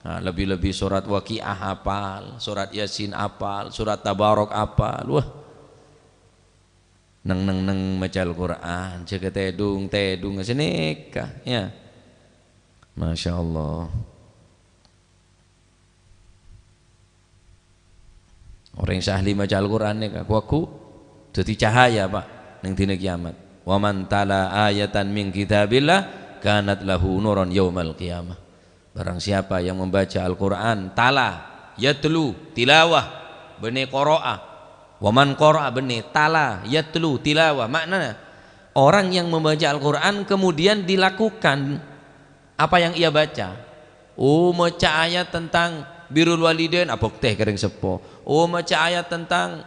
Nah, lebih-lebih sorat Waqiah apal, sorat Yasin apal, sorat Tabarok apal. Wah. Neng-neng-neng maca Al-Qur'an, jâgâ tèdung-tèdung sè nèka, ya. Masya Allah. Orèng sè ahli maca Al-Qur'an nèka, ghu-lagghu dhâddhi cahaya, Pak, neng dina kiyamat. "Wa man tala ayatan min kitabillah kanat lahu nuran yaumal qiyamah." Barang siapa yang membaca Al-Qur'an, tala, yatlu, tilawah, bânnè qara'a. "Wa man qara'a," bânnè tala, yatlu, tilawah. Maknana, orang yang membaca Al-Qur'an kemudian dilakukan apa yang ia baca. Oh, maca ayat tentang birrul walidain, abhâktè ka rèng seppo. Oh, maca ayat tentang,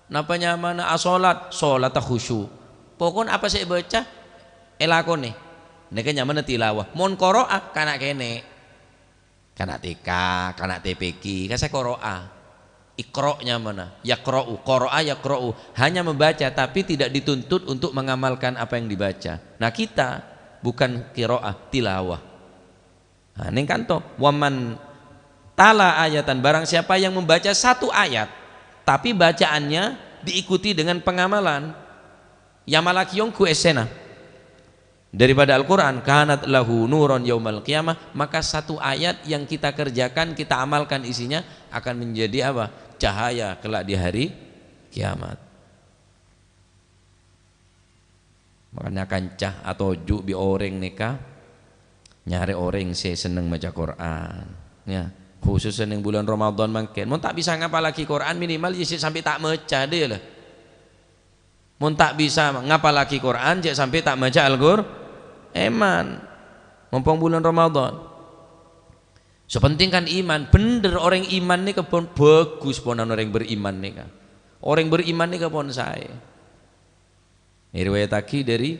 napa nyamana, asolat, solata khusyu'. Pokokna apa sè èbâca, èlakonè. Nèka nyamana tilawah. Mon qara'a, kana' kènè'. Kana' T K, kana' T P Q, ka sè qara'a. Iqra' nyamana, yaqra'u, qara'a yaqra'u, hanya membaca tapi tidak dituntut untuk mengamalkan apa yang dibaca. Nah, kita bukan qira'ah, tilawah. Nah, neng kanto, "Wa man tala ayatan," barang siapa yang membaca satu ayat, tapi bacaannya diikuti dengan pengamalan, yamallaghi ongghu essèna daripada Al-Qur'an, "kanat lahu nuran yaumal qiyamah," maka satu ayat yang kita kerjakan, kita amalkan isinya akan menjadi apa? Cahaya kelak di hari kiamat. Makanya kanca atoju' bi' orèng nèka nyarè orèng sè senneng maca Qur'an, ya. Khusus neng bulan Ramadan mangkèn. Mon ta' bisa ngapallaghi Qur'an, minimal ya sè sampè' ta' maca, dâ' iyâ la. Mon ta' bisa ngapallaghi Qur'an, jhâ' sampè' ta' maca Al-Qur-, èman. Mompong bulan Ramadan. Sè penting kan iman. Bhender orèng iman nèka pon bhâghus ponan orèng beriman nèka. Orèng beriman nèka pon saè. Diriwayataghi dhâri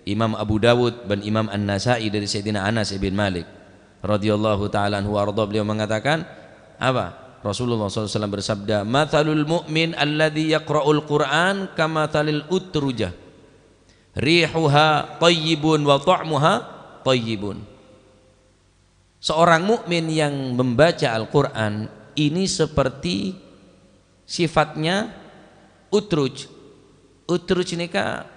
Imam Abu Dawud bân Imam An-Nasa'i dhâri Sayyidina Anas ibn Malik radhiyallahu ta'ala anhu wa ardha. Beliau mengatakan, apa? Rasulullah sallallahu alaihi wasallam bersabda, "Matsalul mu'min alladzi yaqra'ul Qur'an kamatsalil utrujah. Rihuha thayyibun wa ta'muha thayyibun." Seorang mukmin yang membaca Al-Qur'an ini seperti sifatnya utruj. Utruj nèka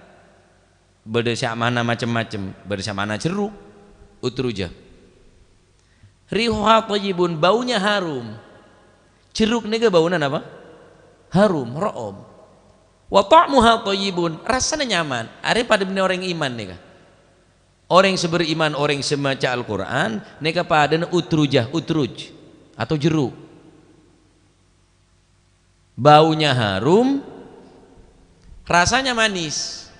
bâdâ sè amana macem-macem, bâdâ sè amana jerruk, utruja. "Rihuha thayyibun," baunya harum. Jerruk nèka bauna napa? Harum, ro'om. "Wa ta'muha thayyibun," rassana nyaman. Arè padâ bânnè orèng iman nèka. Orèng sè beriman, orèng sè maca Al-Qur'an, nèka padâna utruja, utruj, atau jerruk. Baunya harum, rasanya manis.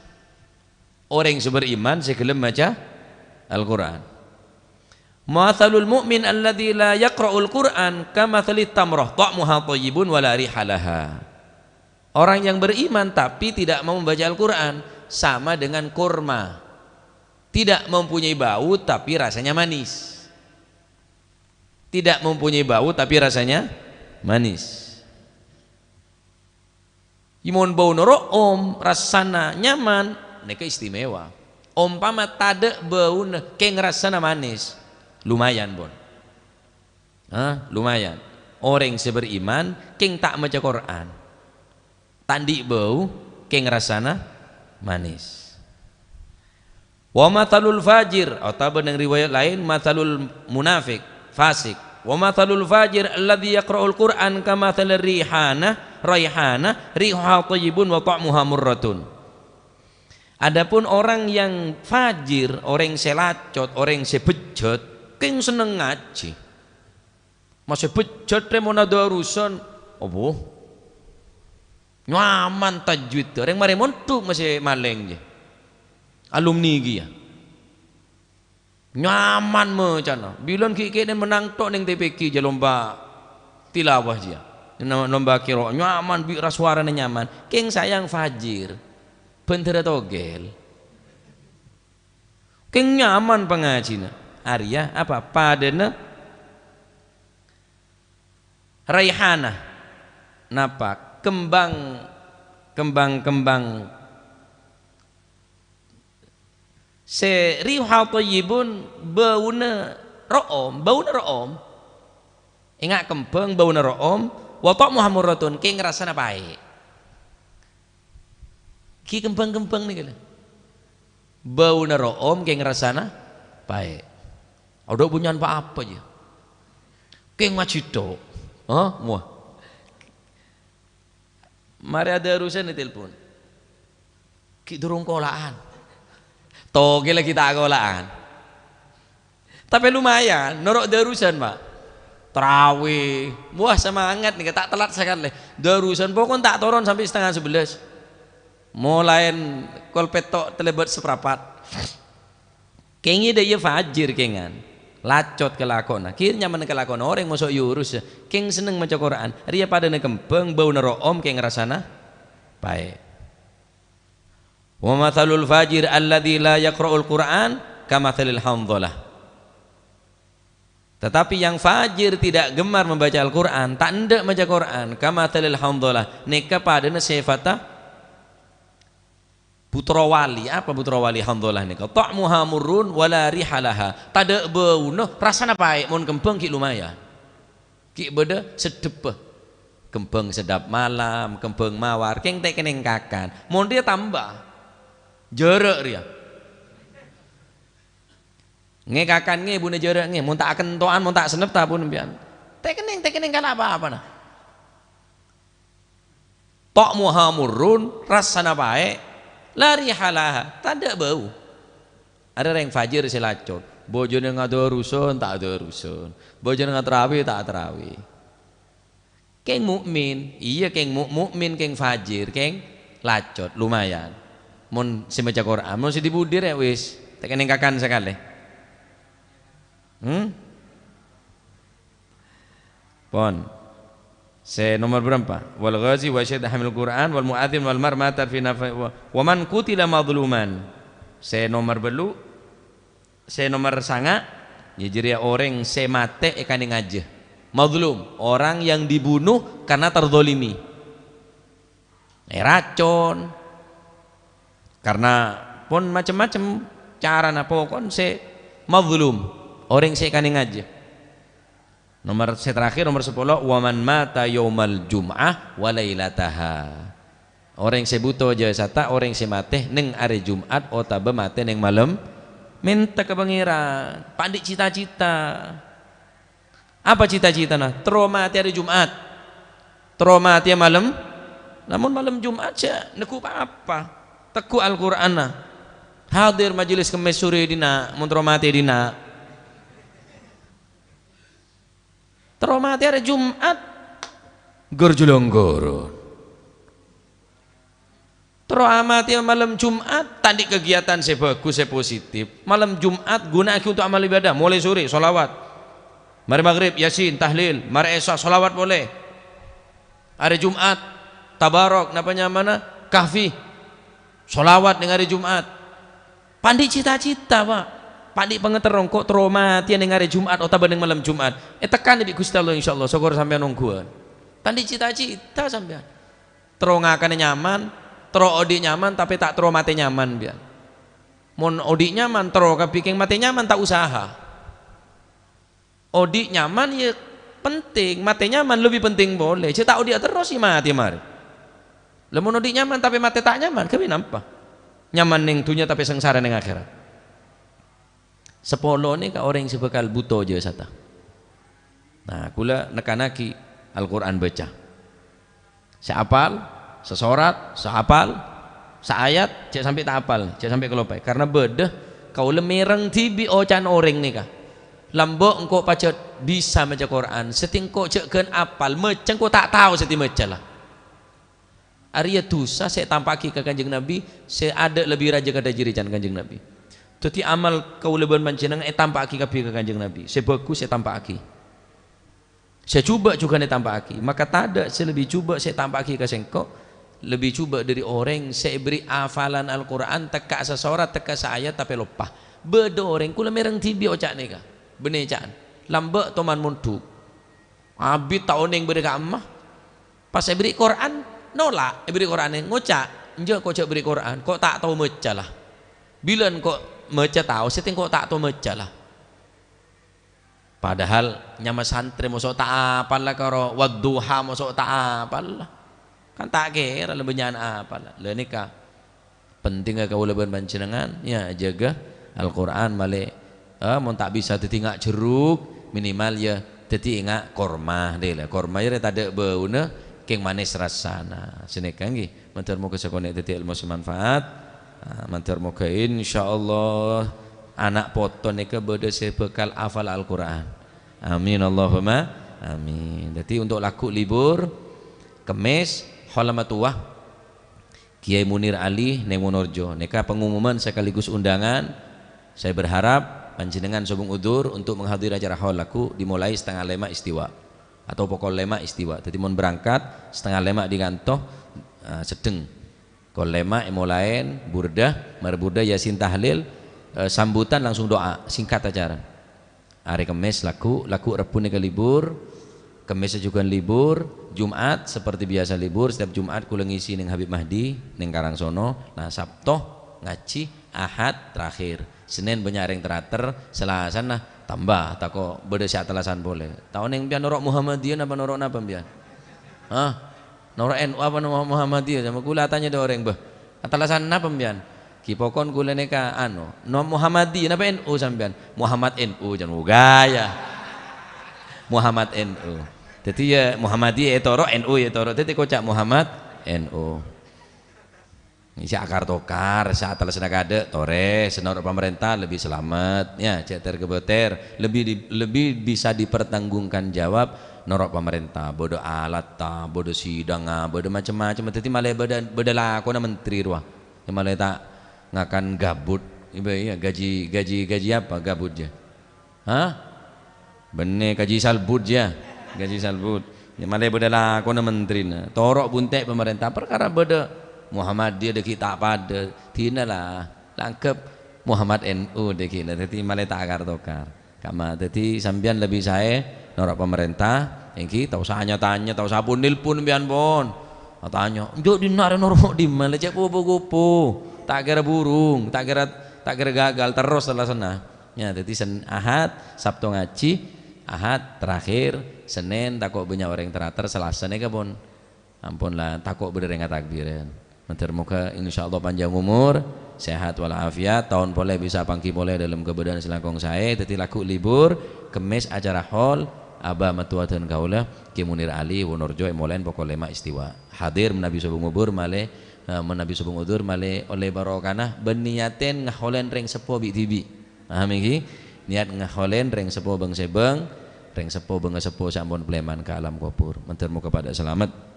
Orèng sè beriman sè ghellem maca Al-Qur'an. "Matsalul mu'min alladzi la yaqra'ul Qur'an kamatsalit tamrah, ta'muha thayyibun wa la riha laha." Orang yang beriman tapi tidak mau membaca Al-Qur'an sama dengan kurma. Tidak mempunyai bau tapi rasanya manis. Tidak mempunyai bau tapi rasanya manis. Yâ mon bauna ro'om, rassana nyaman, nèka istimewa. Ompama tadâ' bauna, kèng rassana manis, lumayan, pon. Hah? Lumayan. Orèng sè beriman, kèng ta' maca Qur'an. Ta' andi' bau, kèng rassana manis. "Wa matsalul fajir," otabâ neng riwayat laèn, "matsalul munafiq," fasik. "Wa matsalul fajir alladzi yaqra'ul Qur'an kamatsalir rihana, raihana, rihuha thayyibun wa tha'muha murratun." Adapun orang yang fajir, orèng sè lacot, orèng sè bejjhât, kèng senneng ngajhi. Masè bejjhât rè mon adârusan, apa? Nyaman tajwid, rèng marè mondhuk masè malèng jiyâ. Alumni kèya. Nyaman macana. Bilân ghi' kènè' mennang tok neng T P Q jiyâ lomba tilawah jiyâ. Lomba qiraah, nyaman bi' ra-, sowarana nyaman. Kèng sayang fajir. Bhândhârâ togel. Kèng nyaman pangajina. Arèya apa? Padâna raihana. Napa? Kembang, kembang-kembang sè rihuha thayyibun, bâuna ro'om, bâuna ro'om. Enga' kembang bâuna ro'om, wa tha'muha murratun, kèng rassana paè'. Ghi' kembang-kembang nèka lho. Bâuna ro'om kèng rassana paè'. Adâ' bunyan pa-apa jiyâ. Kèng ngajhi tok. Hah? Muah. Marè adârusan ètelpon. Ghi' durung kola'an. Togel lagi ta' kola'an. Tapè lumayan, noro' dârusan, Pak. Tarawih. Wah, semangat nèka, ta' tellat sakalè. Dârusan, pokon ta' toron sampè' setengah sebelas. Molaè kol pètto' talèbât saparapat. Kèng iyâ dâ' iyâ fajir kèngan. Lacot kalakowanna. Ghi' nyaman kalakowanna orèng moso' èyurus. Kèng senneng maca Qur'an. Rèya padâna kembang, bâuna ro'om kèng rassana paè'. "Wa matsalul fajir alladzi la yaqra'ul Qur'an kamatsalil handhalah." Tetapi yang fajir tidak gemar membaca Al-Qur'an, ta' endâ' maca Qur'an, kamatsalil handhalah, nèka padâna sèfatta putra wali. Apa putra wali handhalah nèka? "Tha'muha murrun wa la riha laha." Tadâ' bâuna, rassana paè', mon kembang ghi' lumayan. Ghi' bâdâ seddhebbhâ. Kembang seddhap malam, kembang mawar, kèng ta' kennèng kakan. Mon rèya tamba. Jârâ' rèya. Ngè kakan ngè, buna jârâ' ngè. Mon ta' akento'an, mon ta' sennep, ta' bun sampèyan. Ta' kennèng, ta' kennèng kala apa-apana. "Tha'muha murrun," rassana paè', "la riha laha," tadâ' bâu. Arèya rèng fajir sè lacot. Bâjâna ngadârusan, ta' adârusan. Bâjâna ngatrawi, ta' atrawi. Kèng mukmin, iyâ kèng mu-, mukmin, kèng fajir, kèng lacot, lumayan. Mon sè maca Qur'an, mon sè di-budi rè wis, ta' kennèng kakan sakalè. Hmm? Pon. Sè nomer bârâmpa? "Wal ghazi wa syahid hamil Qur'an wal mu'adzin wal mar matat fi nafa-, wa, wa man qutila mazluman." Sè nomer bâllu', sè nomer sanga', ya jârèya orèng sè matè èkanèngajâ. Mazlum, orang yang dibunuh karena terzalimi. Èracon. Karena pon macem-macem carana, pokon sè mazlum, orèng sè èkanèngajâ. Nomer sè terakhir, nomer sapolo, "Wa man mata yaumal jum'ah wa lailataha." Orèng sè bhuto jâsata, orèng sè matè neng arè Jum'at otabâ matè neng malem, mènta ka Pangèran, pa' andi' cita-cita. Apa cita-citana? Terro matè arè Jum'at. Terro matèya malem. Lamon malem Jum'at, jhâ' neggu' pa-apa. Teggu' Al-Qur'anna. Hadir majelis Kemmès sore dinna', mon terro matè dinna'. Terro matè arè Jum'at, ghâr jhulângghuron. Terro amatèya malem Jum'at, ta' andi' kegiatan sè bhâghus, sè positif. Malem Jum'at ghuna'aghi untuk amal ibadah, molaè sore, sholawat. Marè maghrib, Yasin, tahlil. Marè Isya, sholawat polè. Arè Jum'at, Tabarok, napa nyamana? Kahfi. Sholawat neng arè Jum'at. Pa' andi' cita-cita, Pak. Pa' andi' pangaterro, engko' terro matèya neng arè Jum'at otabâ neng malem Jum'at. Ètekkanè bi' Ghustè Allah, insyaallah. Sokor sampèyan ongghuwân. Ta' andi' cita-cita sampèyan. Terro ngakanè nyaman, terro odi' nyaman, tapè ta' terro matè nyaman, bi'an. Mon odi' nyaman, terro kabbhi kèng matè nyaman, ta' usaha. Odi' nyaman, ya, penting, matè nyaman lebbi penting polè. Jhâ' ta' odi'â terros, ya, matè marè. Lamon odi' nyaman, tapè matè ta' nyaman, ghâbây napa? Nyaman neng dhunnya, tapè sangsara neng akhèrat. Sapolo nèka orèng sè bhâkal bhuto jâsata. Nah, kaulâ nekkanaghi Al-Qur'an bâca. Sè apal, sè sorat, sè apal, sè ayat, jhâ' sampè' ta' apal, jhâ' sampè' kaloppaè. Karna bâdâ kaulâ mèreng dhibi' oca'na orèng nèka. "Lambâ' engko' pajhât bisa maca Qur'an, sè engko' jhâ' ghân apal, maca engko' ta' tao sè èmaca la." Arèya dhusa sè ètampa'aghi ka Kanjeng Nabi, sè adâ' lebbi rajâ kadhâjâri can Kanjeng Nabi. Dhâddhi amal kaulâ bân panjhennengngan ètampa'aghi kabbhi ka Kanjeng Nabi, sè bhâghus ètampa'aghi. Sè jhubâ' jhughân ètampa'aghi, maka tadâ' sè lebbi jhubâ' sè ètampa'aghi ka sèngko', lebbi jhubâ' dhâri orèng sè èberri' hafalan Al-Qur'an, tekka' sasorat, tekka' saayat, tapè loppa. Bâdâ orèng, kaulâ mèreng dhibi' oca' nèka, bânnè ca'na, lambâ' toman mondhuk. Abit ta' onèng bâdâ ka'emma. Pas èberri' Qur'an, nola', èberri' Qur'an, ngoca', "Enjâ', ko' jhâ' berri' Qur'an, ko' ta' tao maca la. Bilân ko' maca tao, sè tèngko' ta' tao maca la." Padahal nyama santrè moso' ta' apal la karo wadduha moso' ta' apal la. Kan ta' kèra la bânnya'na apal la. La nèka pentingnga kaulâ bân panjhennengngan, ya, jâgâ Al-Qur'an malè, eh, mon ta' bisa dhâddhi nga' jherruk, minimal ya dhâddhi nga' korma, dè la. Korma ya rè tadâ' bâuna, kèng manis rassana. Sanèka ngghi, mandhâr moghâ sakonè' dhâddhi èlmo sè manfaat. Ah, mandhâr moghâ insyaallah ana' poto nèka bâdâ sè bhâkal hafal Al-Qur'an. Amin, Allahumma amin. Dhâddhi, untuk lagghu' libur, Kemmès, Hol Amatowa, Kiai Munir Ali neng Wonorejo. Nèka pengumuman sekaligus undangan. Saya berharap panjhennengngan sobung udzur untuk menghadiri acara Hol lagghu' dimulai setengah lèma' istiwa atau pokol lèma' istiwa. Dhâddhi, mon berangkat setengah lèma' di kanto, eh, seddheng. Kol lèma' èmolaè burdah, mar burdah Yasin tahlil, eh, sambutan langsung doa, singkat acara. Arè Kemmès lagghu', lagghu' Rebbhu nèka libur, Kemmès jhughân libur, Jum'at seperti biasa libur, setiap Jum'at kaulâ ngisi neng Habib Mahdi, neng Karangsono. Nah, Sabto ngajhi, Ahad terakhir. Sennèn bânnya' rèng terater, Selasana tambah, tako' bâdâ sè atelasan polè. Ta' onèng sampèyan noro' Muhammadiyah napa noro' napa sampèyan? Hah? Noro' N U apa no-, Muhammadiyah? Sama kaulâ atanya dâ' orèng, "Bâh, atelasan napa sampèyan?" "Ghi pokon kaulâ nèka, anu, no Muhammadiyah, napa N U sampèyan?" "Muhammad N U," jan gaya. Muhammad N U. Dhâddhi ya Muhammadiyah ètoro', N U ya ètoro'. Dhâddhi koca' Muhammad N U. Sè akar-tokar, sè atelasanna kadâ', torè, sè noro' pamarènta lebbi salamet, ya, jhâ' ter-kabâter, lebbi di-, lebbi bisa dipertanggungjawab noro' pamarènta, bâdâ alatta, bâdâ sidangnga, bâdâ macem-macem, dhâddhi malè bâdâ, bâdâ lakona menteri rowa, sè malè ta' ngakan gabut, iyâ, iyâ, gaji, gaji, gaji apa gabut jâ? Hah? Bânnè, gaji salbut jâ. Gaji salbut. Yâ, malè bâdâ lakona menterina. Toro' bunte' pamarènta. Parkara bâdâ Muhammadiyah dhâggi' ta' padâ. Dina la. La anggep Muhammad N U dhâggi'na. Dhâddhi malè ta' akar-tokar. Kamma, dhâddhi sampèyan lebbi saè noro' pamarènta. Ènggi, ta' osa nya-tanya, ta' osa pon-nèlpon sampèyan pon. Atanya, "Enjâ' dinna' rè noro' dimma?" La cè' popo-gopo. Ta' kèra burung, ta' kèra, ta' kèra gagal. Terros tellasanna. Ya, dhâddhi Sen-, Ahad, Sabto ngajhi, Ahad terakhir, Sennèn tako' bânnya' orèng terater, Selasa nèka pon ampon la tako' bâdâ rèng atakbiran. Mandhâr moghâ insyaallah panjhâng omor, sehat walafiat, taon polè bisa pangghi polè dâlem kabâdâ'ân sè langkong saè, dhâddhi lagghu' libur, Kemmès acara hol, Aba Matowa dân kaulâ, Ki Munir Ali, Wonorejo, èmolaè pokol lèma' istiwa. Hadir manabi sobung udzur malè, eh, manabi sobung udzur malè ollè barokana, bân niyatèn ngaholèn rèng seppo bi'-dhibi'. Paham ènggi? Niat ngaholèn rèng seppo bâng-sèbâng, rèng seppo bâng-seppo sè ampon palèman ka alam kobhur. Mandhâr moghâ padâ salamet.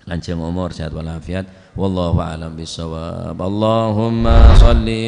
Lanjhâng omor, sehat walafiat. Wallahu a'lam bissawab. Allahumma shalli